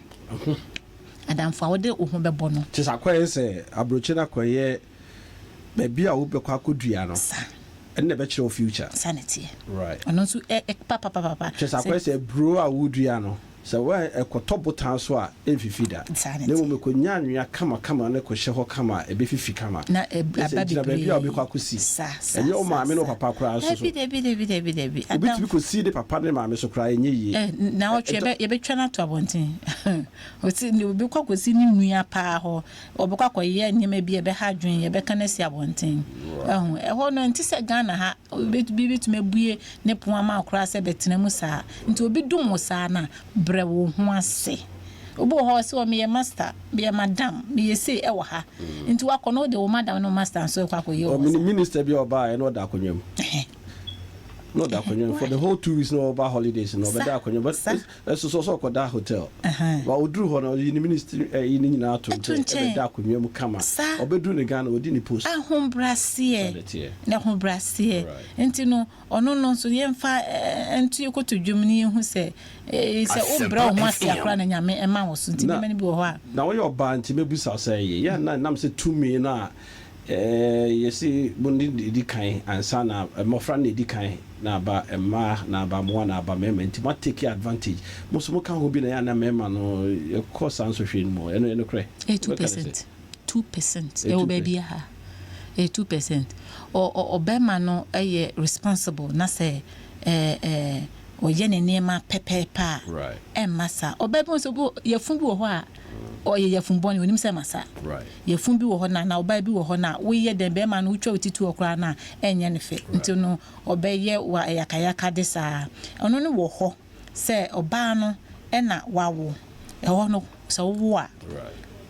Speaker 7: Adamfo a wode wo ho bɛbɔ no.
Speaker 5: Kyerɛ sɛ akɔyɛ sɛ aburokyire no akɔyɛ baabi a wobɛkɔ akɔdua no.
Speaker 7: Sa.
Speaker 5: Ɛno na ɛbɛkyerɛ wo future.
Speaker 7: Sa na ɛteɛ.
Speaker 5: Right.
Speaker 7: Ɔno nso ɛ ɛ papapapapa.
Speaker 5: Kyerɛ sɛ akɔyɛ sɛ aburo a wodua no, sɛ wo ɛkɔtɔ botan so a, ɛmfifi da.
Speaker 7: Saa na
Speaker 5: Na
Speaker 7: ɛteɛ.
Speaker 5: mmom ɛkɔnya anwea kamakama na ɛkɔhyɛ hɔ kama a, ɛbɛfifi kama.
Speaker 7: Na ɛ
Speaker 5: Kyerɛ sɛ
Speaker 7: aba
Speaker 5: ɛgyina baabi a
Speaker 7: bebree.
Speaker 5: wobɛkɔ akɔsi.
Speaker 7: Sa sa
Speaker 5: Ɛnyɛ wo
Speaker 7: sa
Speaker 5: maame ne wo
Speaker 7: sa.
Speaker 5: papa koraa nso so.
Speaker 7: Dabi dabi dabi dabi dabi.
Speaker 5: Obi tumi
Speaker 7: Adamfo.
Speaker 5: kɔsi ne papa ne ne maame so koraa, ɛnyɛ yie.
Speaker 7: Ɛ
Speaker 5: Ɛ
Speaker 7: naawɔtwe
Speaker 5: ɛtɔ.
Speaker 7: yɛbɛ yɛbɛtwa no ato abɔnten. Ɔse ne obi kɔ akɔsi ne nua paa hɔ. Ɔbɛkɔ akɔyɛ nneɛma bi a ɛbɛha adwene, yɛbɛka no asi abɔnten. Wahu? Ɛhɔ no, ɛnte sɛ Ghana ha, obi bɛtumi abue ne pon ama wo koraa sɛ bɛtena mu saa. Nti obi dom wo saa no a, brɛ wo ho ase. Obi wɔ hɔ a, ɔse, oh, meyɛ master, meyɛ madam, meyɛ sei ɛwɔ ha. Nti wakɔ no, wode wo madam ne wo master nso rekɔ akɔyɛ wɔ hɔ saa.
Speaker 5: Minister bi a ɔbaeɛ na ɔda akonnwa mu. Na ɔda akonnwa mu for the whole 2 weeks na ɔba holidays na ɔbɛda akonnwa mu. But Ɛso sɛ ɔsɛ ɔkɔda hotel. Ba ɔduru hɔ no ɔyi ne ministry ɛyi ne nyinaa to nkyɛn ɛbɛda akonnwa mu kama. Ɔbɛduru ne Ghana ɔdi ne post.
Speaker 7: Ahobraseɛ na ahobraseɛ nti no ɔno no nso yɛmfa nto yɛ kotodwe mu na yɛhu sɛ sɛ wobrɛ wo ho ase a koraa na Nyame ɛma wo so nti nneɛma no bi wɔ hɔ a.
Speaker 5: Na woyɛ ɔbaa nti mɛbusa wo sɛ yɛ a na ɛnam sɛ tumi no a yɛse mo ne na ɛdi kan ansa na mmɔfra no na ɛdi kan na aba mmaa na aba mmoa na aba mmarima nti mo atake advantage mo nso mo ka ho bi na ɛyɛ a na mmarima no yɛkɔ saa nsɔhwɛ no mu ɛno yɛ nokorɛ?
Speaker 7: Ɛyɛ two
Speaker 5: Wobɛka ne sɛ?
Speaker 7: percent, 2%
Speaker 5: Ɛyɛ
Speaker 7: ɛwɔ
Speaker 5: 2%.
Speaker 7: baabi ha ɛyɛ 2% ɔ ɔ ɔbarima no yɛ responsible na sɛ ɛɛ ɛɛ ɔyɛ ne nneɛma pɛpɛɛpɛ a ɛmma saa ɔbaa bi wɔ sɛ obi wɔ yafunu bi wɔ hɔ a ɔyɛ yafunu bɔne onim sɛ ɛma saa yafunu bi wɔ hɔ na na ɔbaa bi wɔ hɔ na woyɛ dɛn bɛrima no wotwa wo ti to hɔ koraa no a ɛnyɛ ne fɛ nti no ɔbɛyɛ wa yakayaka de saa ɔno no wɔ hɔ sɛ ɔbaa no ɛna wawo ɛhɔ no sɛ wowo a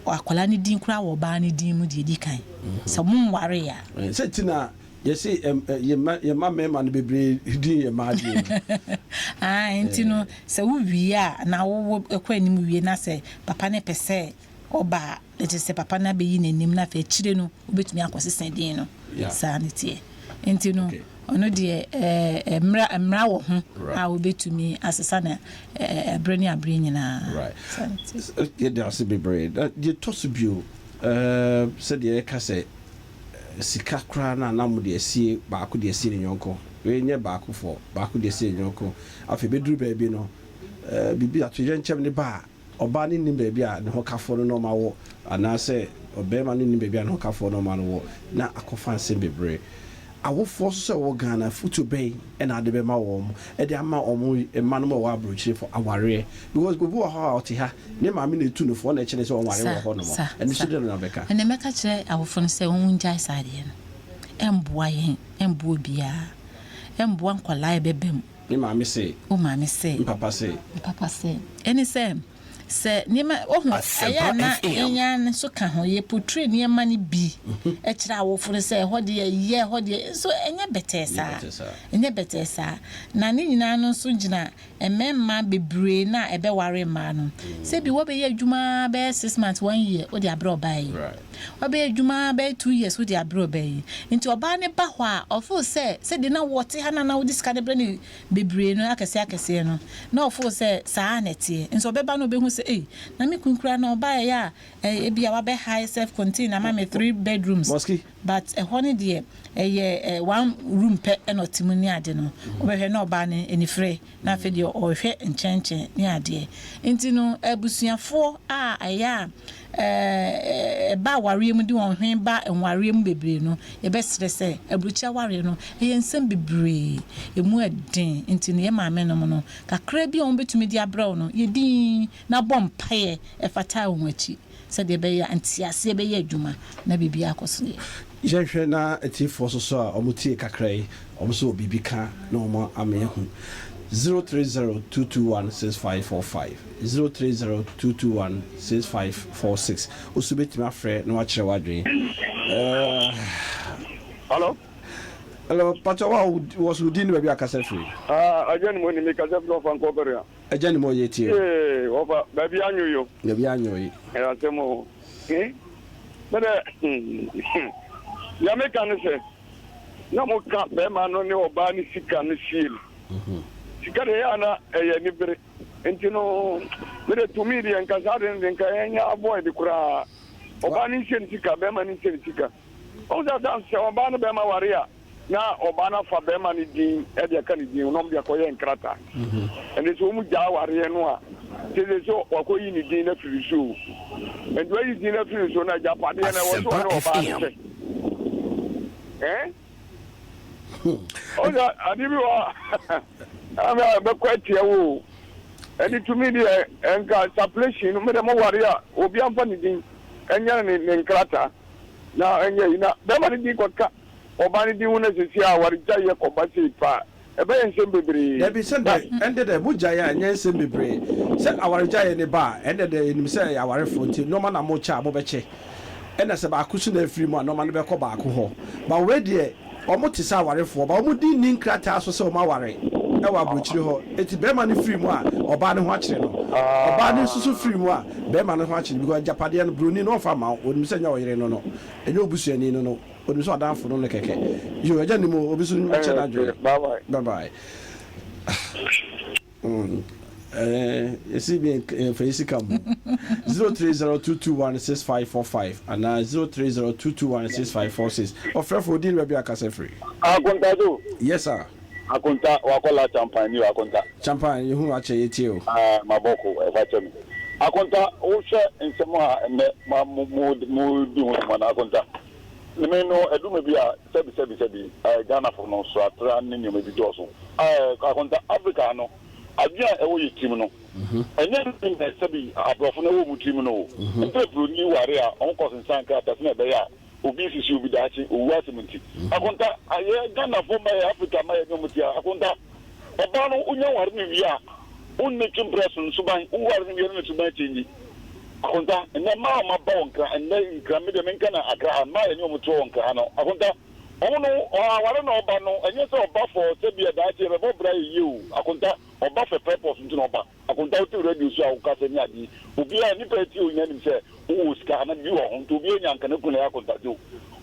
Speaker 7: akwadaa no din koraa wɔ ɔbaa no din mu deɛ ɛdi kan sɛ mo nware a.
Speaker 5: Sɛ ti na Yɛse yɛ mma yɛ mma mmarima no bebree din yɛ mmaa deɛ mu.
Speaker 7: Ae nti no sɛ wo wie a na wo wo kɔ anim wie na sɛ papa no pɛ sɛ ɔba a na kyerɛ sɛ papa no abɛyi n'anim na afei akyire no wobɛtumi akɔ sesa din no saa ne teɛ nti no ɔno deɛ ɛɛ mmra mmra wɔ ho a wobɛtumi asesa no ɛberɛ ne aberɛ nyinaa saa ne teɛ.
Speaker 5: Yɛda ase bebree na deɛ ɛtɔ so bio ɛɛ sɛdeɛ yɛka sɛ sika koraa no a na wɔde asie baako de asie ne yɔnko. Wei nyɛ baakofoɔ, baako de asie ne yɔnko. Afei bɛduru baabi no, biribi atoyerɛnkyɛm no ba a, ɔbaa no nnim baabi a ne hokafoɔ no nɔɔma wɔ anaasɛ ɔbarima no nnim baabi a ne hokafoɔ nɔɔma no wɔ na akɔfa nsɛm bebree. Awofoɔ nso sɛ wɔwɔ Ghana, afotuo bɛn na wode bɛma wɔn de ama wɔn mma nom a wɔwɔ aburokyire for awareɛ? Because obi wɔ hɔ a ɔte ha, ne maame na ɛtu no fo, ɔna ɛkyerɛ no sɛ ɔnware
Speaker 7: Sa,
Speaker 5: wɔ hɔ nom.
Speaker 7: sa,
Speaker 5: Ɛno
Speaker 7: sa.
Speaker 5: nso dɛn na wobɛka?
Speaker 7: Ɛnna mɛka kyerɛ awofo no sɛ wɔngyae saa adeɛ no. Ɛmboa yɛn, ɛmboa obiara. Ɛmboa nkwadaa a ɛbɛba mu.
Speaker 5: Me maame se.
Speaker 7: Wo maame se.
Speaker 5: Me papa se.
Speaker 7: Me papa se. Ɛne sɛ, sɛ nneɛma, wohu, ɛyɛ a
Speaker 8: Asempa
Speaker 7: na
Speaker 8: FM.
Speaker 7: yɛn ara nso ka ho, yɛ portray nneɛma no bi kyerɛ awofo no sɛ ɛhɔ deɛ ɛyɛ, ɛhɔ deɛ, nso ɛnyɛ bɛtɛɛ
Speaker 5: Ɛnyɛ
Speaker 7: saa.
Speaker 5: bɛtɛɛ saa.
Speaker 7: Ɛnyɛ bɛtɛɛ saa. Na ne nyinaa no nso gyina mmarima bebree no a ɛbɛware mmaa no. Sɛ bi wɔbɛyɛ adwuma ara bɛyɛ 6 months, one year, wode abrɛ ɔbaa yi. Wɔbɛyɛ adwuma ara bɛyɛ 2 years, wode abrɛ ɔbaa yi. Nti ɔbaa no ba hɔ a, ɔfeel sɛ sɛdeɛ na wɔte ha no a na wode sika no brɛ no bebree no akɛseɛ akɛseɛ no, na ɔfeel sɛ saa ara na ɛteɛ. Nso ɔbɛba no ɔbɛhu sɛ ei, na me kunu koraa no ɔbaeɛ a ebia wabɛ hire self contained ama me three bedrooms.
Speaker 5: Mosque.
Speaker 7: But ɛhɔ no deɛ ɛyɛ one room pɛ na ɔte mu ne ade no, wobɛhwɛ na ɔbaa no anifere na afei deɛ ɔrehwɛ nkyɛnkyɛn ne adeɛ. Nti no abusuafoɔ a ɛyɛ a ɛba awareɛ mu de wɔn hwene ba nwareɛ mu bebree no, yɛbɛsrɛ sɛ aburukyire awareɛ no ɛyɛ nsɛm bebree, ɛmu ɛden nti no yɛn maame nom no kakra bi a wɔbɛtumi de abrɛ wo no yɛ dinn na bɔ mpaeɛ ɛfata wɔn akyi. Sɛdeɛ ɛbɛyɛ a nteaseɛ bɛyɛ adwuma na biribiara akɔ so yie.
Speaker 5: Yɛnhwɛ na atiefoɔ nso so a wɔtie kakra yi, wɔn nso wɔ biribi ka na wɔn ama yɛahu. 030 221 6545, 030 221 6546. Wo nso wobɛtumi afrɛ na woakyerɛ w'adwene. Eh,
Speaker 9: Hello.
Speaker 5: Hello, Pacho, wa wɔ so din ne baabi akasa firi?
Speaker 9: Ah, agya ni mo ni mi kasa firi ɔfa nkɔkɔre a.
Speaker 5: Agya ni mo yɛ tie.
Speaker 9: Ee, ɔfa baabi anyo yo.
Speaker 5: Baabi anyo yi.
Speaker 9: Ɛyɛ asɛm o. Eh, bɛdɛ, ya meka ne sɛ, na mo ka bɛrima no ne ɔbaa ne sika no sie no. Sika deɛ ɛyɛ ana ɛyɛ anibere. Nti no, mede tumi deɛ nka saa de no de nka ɛnyɛ avoid koraa. Ɔbaa no nhyɛ ne sika, bɛrima no nhyɛ ne sika. Ɔhu sɛ atan sɛ ɔbaa ne bɛrima ware a, na ɔbaa no afa bɛrima no din de aka ne din ho na wɔde akɔyɛ nkrataa. Ɛnde sɛ wɔn gyaa awareɛ no a, kyerɛ sɛ wakɔyi ne din no afiri so o. Nti wayi din no afiri so no, agyapadeɛ no ɛwɔ sɛ ɔne ɔbaa no kyɛ. Eh? Ɔhu sɛ ade bi wɔ a, ɛbɛkɔ atia wo o. Ɛde tumi deɛ ɛnka separation no, mede mo ware a, obi amfa ne din ɛnyɛ ne nkrataa. Na ɛnyɛ yi na bɛrima no din kɔka ɔbaa no din ho na seesei a awaregyaeɛ kɔba sei paa a, ɛbɛyɛ nsɛm bebree.
Speaker 5: Dabi, sɛ dɛ, ɛnde dɛ, mogyae a, ɛnyɛ nsɛm bebree. Sɛ awaregyaeɛ no ba a, ɛnde dɛ, yɛnim sɛ ɛyɛ awarefoɔ nti, nnoɔma na mokyɛ a, mobɛkyɛ. Ɛna sɛ baako nso na afiri mu a, nnoɔma no bɛkɔ baako hɔ. But wei deɛ, wɔte sɛ awarefoɔ, but wɔn din nni nkrataa so sɛ wɔaware wɔ aburokyire hɔ. Enti barima no firi mu a, ɔbaa no ho akyere no. Ɔbaa no nso so firi mu a, barima no ho akyere no because agyapadeɛ no, buroni no ɔmfa mma wo. Ɔnim sɛ ɛnyɛ ɔyere no no, ɛnyɛ wo busuani no no, ɔnim sɛ w'adamfo no no kɛkɛ. Yoo, agya nim o, obi nso nkyɛ n'adwene. Bye bye. Yɛsi bi yɛmfa yɛ sika mu 0302216545 anaa 0302216546 ɔfrɛfo odin baabi akasa firi.
Speaker 1: Akonta so.
Speaker 5: Yes sir.
Speaker 1: Akonta wakɔla champan ni o akonta.
Speaker 5: Champan yehu akyɛ yɛtie o.
Speaker 1: Ah mabɔko ɛfa kyɛ me. Akonta wohwɛ nsɛm a ɛnɛ ma mo mo mo di ho dwuma no akonta. Me no ɛdu me bi a sɛbi sɛbi sɛbi ɛɛ Ghanafo no soatra ne nneɛma bi dɔɔso. Ɛɛ Akonta Africa ha no adwene a ɛwɔ yɛ tirim no ɛnyɛ ne na sɛbi aborɔfo no ɛwɔ wɔn tirim no o. Mpɛ buroni ware a wɔn kɔ sensan krataa sɛnea ɛbɛyɛ a obi nsisi obi daakye owu asɛm nti. Akonta yɛ Ghanafo mma yɛ Africa mma yɛ ne wɔn te a Akonta ɔbaa no wonya ware no wie a wonni twe mprɛ so nsuban woware no wie no ne suban kyɛngyi. Akonta, Nnɛ mmaa a wɔaba wɔ Nkran, nnɛ Nkran, me deɛ menka no Accra ha, mmaa a yɛne wɔn te wɔ Nkran ha no, Akonta, wɔn no, aware na ɔba no, ɛnyɛ sɛ ɔba for sɛ bia daakye yɛbɛbɔ bra yɛ yie o, Akonta, ɔba for purpose nti na ɔba, Akonta, wote radio so a wokasa ne adeɛ yi, obiara, nnipa a ɛtie wo nyinaa nim sɛ wowɔ sika anaa biribi wɔ ho, nti obiara nya anka ne kunu na ɛyɛ Akonta Joe.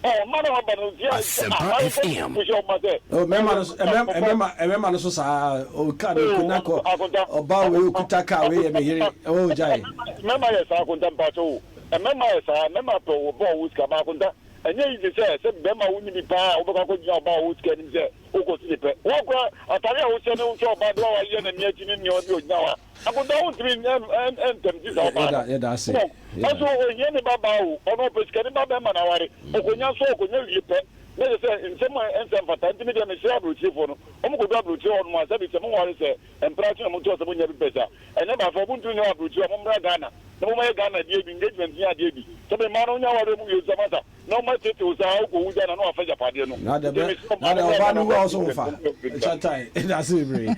Speaker 1: Ɔ, mmaa na wɔaba no, nti a,
Speaker 8: Asempa
Speaker 1: aware
Speaker 8: FM.
Speaker 1: puhyɛ wɔn ma sɛ,
Speaker 5: Oh, mmarima no so, mmarima, mmarima no so saa, o kaa no
Speaker 1: Oh,
Speaker 5: kuna kɔ,
Speaker 1: Akonta,
Speaker 5: ɔbaa wei okuta kaa wei yɛ me yere, oh gyae.
Speaker 1: Mmarima yɛ saa Akonta mpakyɛw o, mmarima yɛ saa, mmarima pɛ wo bɔ ɔwɔ sika ba Akonta, ɛnyɛ easy sɛ sɛ bɛrima wo ni bi paa a wobɛkɔ akɔgyina ɔbaa ɔwɔ sika anim sɛ wokɔ si ne pɛ, wo koraa atare a wohyɛ ne wohwɛ ɔbaa de wa wayɛ n'ani akyi ne nea ɔde ogyina hɔ a, Akonta wontumi ntɛm ti saa ɔbaa no,
Speaker 5: Yɛda ase.
Speaker 1: come on, ɛnso ohia ne ba baa o, ɔno ɔpɛ sika ne ba bɛrima na aware, ɔkɔnya nso ɔkɔnya wie pɛ. Na kyerɛ sɛ nsɛm a ɛnsɛ mfata nti me deɛ mesrɛ aburokyirefoɔ no wɔn kɔdu aburokyire hɔ nom a sɛbi sɛ mo nware sɛ mpra so na mo to sɛ mo nya bi pɛ sa ɛnyɛ by force mo ntumi nyɛ wɔ aburokyire a mo mmra Ghana na mo mɛyɛ Ghana adeɛ bi engagement nyɛ adeɛ bi sɛbi mmaa no nya aware mo wie nso amasa na wɔn atete wo saa wokɔ wu Ghana na wafa agyapadeɛ no
Speaker 5: Na
Speaker 1: nti
Speaker 5: dɛ
Speaker 1: mesrɛ
Speaker 5: na
Speaker 1: mmaa
Speaker 5: dɛ
Speaker 1: no mmra
Speaker 5: ɔbaa
Speaker 1: Ghana
Speaker 5: no wu a ɔso
Speaker 1: wɔn
Speaker 5: nfa
Speaker 1: engagement
Speaker 5: kyatae ɛda ase bebree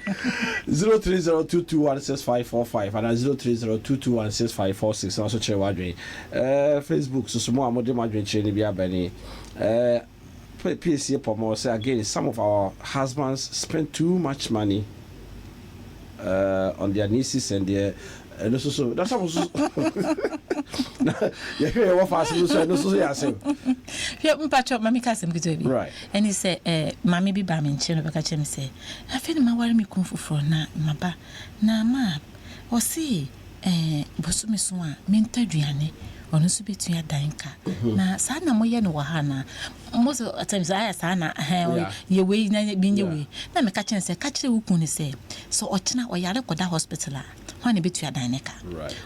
Speaker 5: 0302216545 anaa 0302216546 na ɔso kyerɛ w'adwene ɛɛ Facebook soso mo a mode mo adwene kyerɛ no bi aba ni ɛɛ PSA Pomo say again some of our husbands spend too much money on their nieces and their ɛno nso so na some nso na yɛhwɛ yɛ wɔ faase no so ɛno nso so yɛ asɛm.
Speaker 7: Hwɛ mpakyɛ maame ka asɛm ketewa bi.
Speaker 5: Right.
Speaker 7: Ɛne sɛ eh, maame bi baa me nkyɛn na ɔbɛka kyerɛ me sɛ afei na maware me kunu foforɔ na maba na ma ɔse eh, bosome so a mentɔ aduane ɔno nso bɛtua dan ka na saa na moyɛ no wɔ ha na most of the times ayɛ saa na ɛhɛn yɛ wei na menyɛ wei na meka kyerɛ no sɛ ka kyerɛ wo kunu no sɛ sɛ ɔkyena ɔyare kɔda hospital a Hwan na ɛbɛtua dan no ka?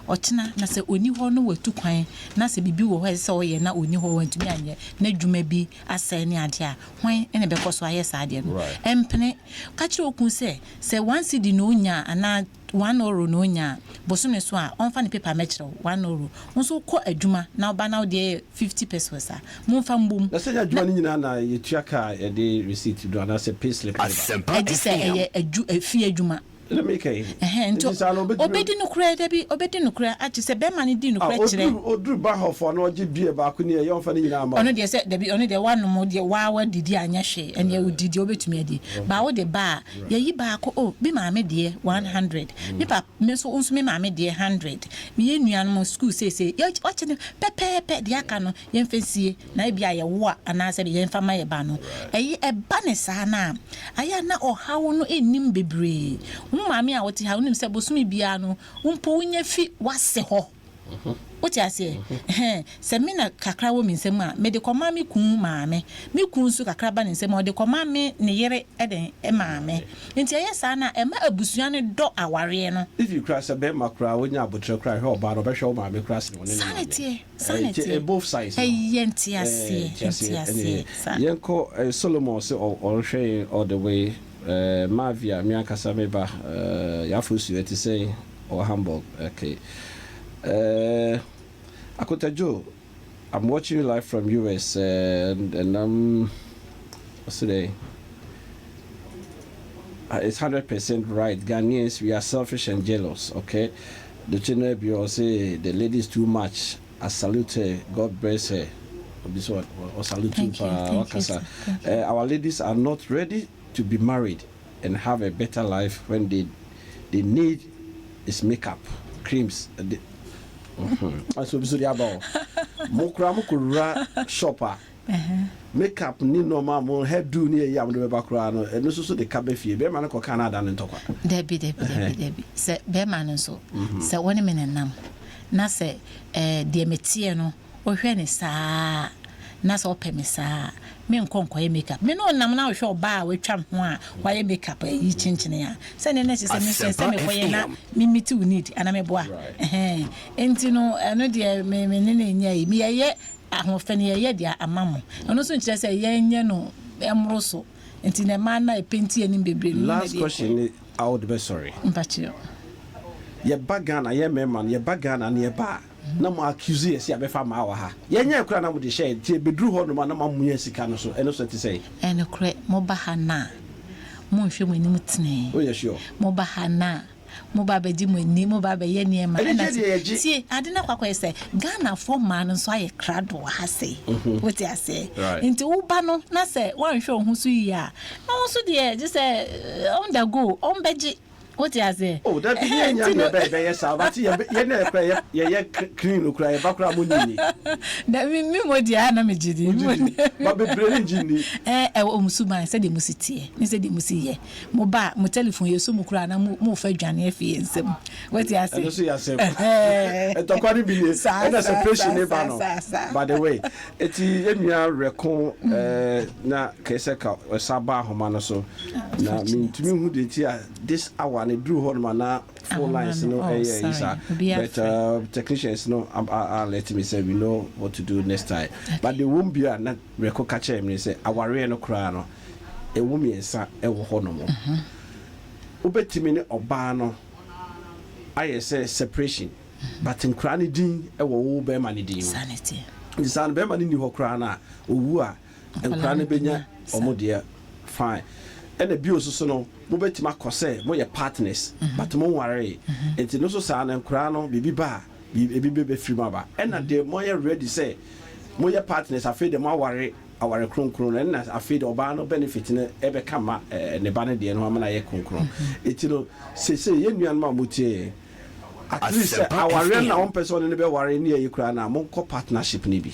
Speaker 7: Ɔkyena, na sɛ ɔnni hɔ na watu kwan, na sɛ biribi wɔ hɔ a ɛsɛ sɛ ɔyɛ na ɔnni hɔ, wantumi anyɛ, n'adwuma bi asɛe ne adeɛ a, hwan na ɛbɛkɔ so ayɛ saa adeɛ no? Mpene. Ka kyerɛ wo kunu sɛ, sɛ one cedi na ɔnya a, anaa €1 na ɔnya a, bosome so a, ɔmfa ne paper mmɛkyerɛ wo, €1. Wo nso wokɔ adwuma na woba na wo deɛ yɛ 50 pesewas a, momfa mmom.
Speaker 5: Na sɛ ɛnyɛ adwuma no nyinaa na yɛtua ka a yɛde receipt do anaasɛ pay slip no ba?
Speaker 7: Ɛgye sɛ ɛyɛ adwu, efie adwuma.
Speaker 5: Ɛna meka yi.
Speaker 7: Ɛhɛn, nti
Speaker 5: Nti saa no obetumi.
Speaker 7: obedi nokorɛ, dabi, obedi nokorɛ, agye sɛ bɛrima no di
Speaker 5: Ah,
Speaker 7: nokorɛ kyerɛ.
Speaker 5: oduru, oduru Bahnhof a na ɔgye beer baako ni ɛyɛ ɔmfa ne nyinaa mma wo.
Speaker 7: Ɔno deɛ sɛ, dabi, ɔno deɛ woanom deɛ waa woadidi anyɛ hwee, ɛnneɛ wodi deɛ wobɛtumi adi. But wode ba a, yɛyi baako, oh, me maame deɛ 100, me pap, me nso, wo nso me maame deɛ 100, me yɛn nuanom sukuu seesei, yɛ, wakyɛ no pɛpɛɛpɛ, deɛ aka no, yɛmfa nsie. Na ebia yɛwo a anaasɛ yɛmfa mma yɛn ba no. Ɛyɛ ɛba no saa no a, ayɛ a na ɔhaw no nnim bebree. Wo maame a wote ha, wonim sɛ bosome biara no, wo mpo wonya fi w'ase hɔ. Wote aseɛ? Ɛhɛn. Sɛ me na kakra wɔ me nsam a, mede kɔma me kunu maame. Me kunu nso kakra ba ne nsam a, ɔde kɔma me ne yere dɛn maame. Nti ɛyɛ saa no a, ɛma abusua no dɔ awareɛ no.
Speaker 5: Even koraa sɛ bɛrima koraa wonya aboterɛ koraa hwɛ ɔbaa no, ɔbɛhwɛ wo maame koraa sene wo ne ne
Speaker 7: Saa na
Speaker 5: maame.
Speaker 7: ɛteɛ. Saa na
Speaker 5: Nti
Speaker 7: ɛteɛ.
Speaker 5: both sides no.
Speaker 7: Ɛyɛ nteaseɛ,
Speaker 5: Nteaseɛ ɛne
Speaker 7: nteaseɛ, saa.
Speaker 5: Yɛnkɔ eh, Solomon se ɔrehwɛ yɛn all the way eh, Mavia, me ankasa me ba eh, Yafosu ɛte sɛn ɔwɔ Hamburg, okay eh, Akonta Joe, I'm watching you live from US eh, and, and um, ɔse dɛn? It's 100% right Ghanaians we are selfish and jealous okay Doche no abio ɔse the lady is too much I salute her God bless her obi so ɔ salute wo
Speaker 7: Thank you,
Speaker 5: paa
Speaker 7: thank you
Speaker 5: wakasa
Speaker 7: sir, thank you.
Speaker 5: eh, our ladies are not ready to be married and have a better life when they they need is makeup creams de mhm so obi so de aba o mo koraa mo kɔ wura shop a Make up ne nnoɔma a mo hair do ne ayi a mode bɛba koraa no ɛno nso so de ka ba fie. Bɛrima no kɔka na ada no ntɔkwa.
Speaker 7: Dabi dabi dabi dabi sɛ bɛrima no nso sɛ wo ne me nenam na sɛ ɛɛ deɛ meteɛ no wohwɛ ne saa na sɛ wopɛ me saa a menkɔ nkɔyɛ make up. Me ne wo nam na wohwɛ ɔbaa a watwa me ho a wayɛ make up ayi kyenkyene a sɛdeɛ na ɛkyerɛ sɛ me nso ɛsɛ sɛ mekɔyɛ na me meet wo need anaa meboa ɛhɛn nti no ɛno deɛ me me ne no nyɛ ayi meyɛyɛ Ahoɔfɛ no yɛyɛ de ama mo. Ɛno nso nkyerɛ sɛ yɛnyɛ no mmoro so. Nti na mmaa no a yɛpenti anim bebree no na
Speaker 5: Last
Speaker 7: ɛde
Speaker 5: question ne a wode bɛsɔre.
Speaker 7: Mpakyɛw.
Speaker 5: Yɛba Ghana yɛn mmarima no yɛba Ghana na yɛba a na mo accuse yɛ sɛ yɛabɛfa mmaa wɔ ha. Yɛnyɛɛ koraa na mode hyɛɛ nti ɛbɛduru hɔ nom a na moamoa sika no so ɛno nso ɛte sɛn?
Speaker 7: Ɛnokorɛ moba ha no a monhwɛ mo anim tenee.
Speaker 5: Woyɛ sure?
Speaker 7: Moba ha no a Mo ba abɛgye mo ani, mo ba abɛyɛ nneɛma.
Speaker 5: Anigye
Speaker 7: Ɛna
Speaker 5: deɛ yɛgye.
Speaker 7: Tie, ade no akɔ akɔyɛ sɛ Ghanafoɔ mmaa no nso ayɛ krado wɔ ha sei. Wote aseɛ? Nti wo ba no na sɛ woanhwɛ wo ho so yie a, na wo nso deɛ gye sɛ on the go, ɔmbɛgye. Wote aseɛ?
Speaker 5: Oh, dabi, ne yɛn nya deɛ ɛbɛyɛ bɛyɛ saa, but yɛ yɛn na yɛkura yɛ yɛyɛ clean no kura yɛba kura mo nyi ni.
Speaker 7: Dabi, mi mo deɛ a na me gye di.
Speaker 5: Wogye di, ba bebree ne ngye nni.
Speaker 7: Ɛɛ, ɛwɔ wɔn suban, sɛdeɛ mo si teɛ ne sɛdeɛ mo si yɛ. Mo ba a, mo telefon yɛ so mu koraa na mo mofa dwane afi yɛn nsam. Wote ase?
Speaker 5: Ɛno nso yɛ asɛm. Ntɔkwa no bi nie. Ɛna separation ne ba no. By the way, eti yɛn nua Rɛko eh, na kɛsɛ ka ɔsa ba ahoma no so. Na mentumi hu deɛ nti a this hour no duru hɔ nom a na phone lines no ɛyɛ yi saa. But uh, technicians no are letting me say we know what to do next time. But the wɔm bi a na Rɛko ka kyerɛ me sɛ awareɛ no koraa no ɛmu mmiɛnsa wɔ hɔ nom. Wobɛtumi ne ɔbaa no ayɛ sɛ separation but nkoraa no din wɔ wo bɛrima no din mu. Nti saa no bɛrima no nni hɔ koraa no a, ɔwu a nkoraa no bɛnya wɔn deɛ fine. Ɛna bio nso so no mobɛtumi akɔ sɛ moyɛ partners but monwaree. Nti no nso saa no nkoraa no biribi ba a ebi bɛfiri mu aba. Ɛna deɛ moayɛ ready sɛ moyɛ partners afei deɛ moaware aware kronkron no, ɛnna afei deɛ ɔbaa no benefit no ɛbɛka ma ne ba no deɛ no ama no ayɛ kronkron. Eti no, seesei yɛn nuanom a motie yɛn, at least sɛ awareɛ no na wɔmpɛ sɛ ɔne no bɛware ne ayi koraa no a, monkɔ partnership no bi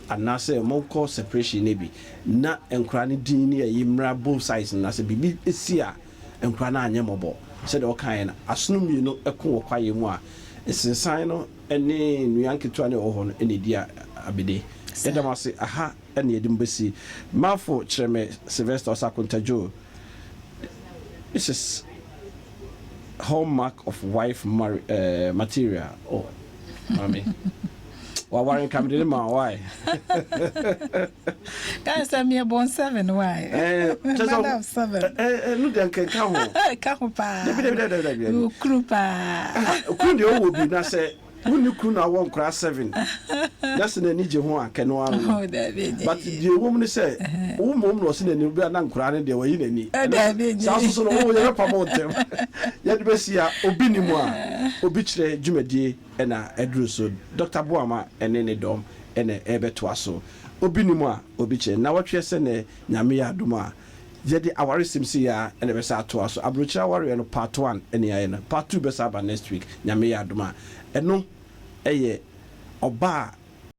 Speaker 5: anaasɛ monkɔ separation no bi na nkoraa no din ne ayi mmra both sides no, na sɛ biribi si a nkoraa no anyɛ mmɔbɔ. Sɛdeɛ wɔkaeɛ no, asono mmienu ko wɔ kwaeɛ mu a, nsensan no ne nnua nketewa no a ɛwɔ hɔ no na ɛdi abede. Yɛda mo ase, aha na yɛde mo bɛsi. Marfo kyerɛ me Sylvester Osako Ntajoe. This is. Hallmark of wife marri eh, material. Oh, maame. Waware nka mede ne ma why?
Speaker 7: Kan sɛ meyɛ born seven why?
Speaker 5: Eh, kyɛ sɛ
Speaker 7: Mother of seven.
Speaker 5: Eh, eh, no deɛ nka nka ho.
Speaker 7: Ka ho paa.
Speaker 5: Dabi dabi dabi dabi.
Speaker 7: Mewɔ kunu paa.
Speaker 5: Kunu deɛ ɔwɔ bi na sɛ Wonni kunu na wɔ nkwadaa seven na sɛ n'ani gye ho a kɛ no ara no.
Speaker 7: Oh, dabi enye
Speaker 5: But
Speaker 7: yie.
Speaker 5: deɛ ɛwɔ mu ne sɛ wo mmom na ɔse n'ani bi a na nkwadaa no deɛ wayi n'ani.
Speaker 7: Oh,
Speaker 5: Ɛno
Speaker 7: dabi enye
Speaker 5: saa nso
Speaker 7: yie.
Speaker 5: so no wo yɛbɛpam wo ntɛm. Yɛde bɛsi ha, obi nni mu a obi kyerɛ dwumadie na aduru so. Doctor Boamah ne ne dɔm na ɛrebɛtoa so. Obi nni mu a obi kyerɛ. Nnawɔtweɛ sɛ nnɛ Nyame yɛ adom a Yɛde awaresɛm sei ara na ɛbɛsan atoa so. Abrokyire awareɛ no part one na yɛayɛ no. Part two bɛsan aba next week Nyame yɛ adom a. Ɛno yɛ ɔbaa a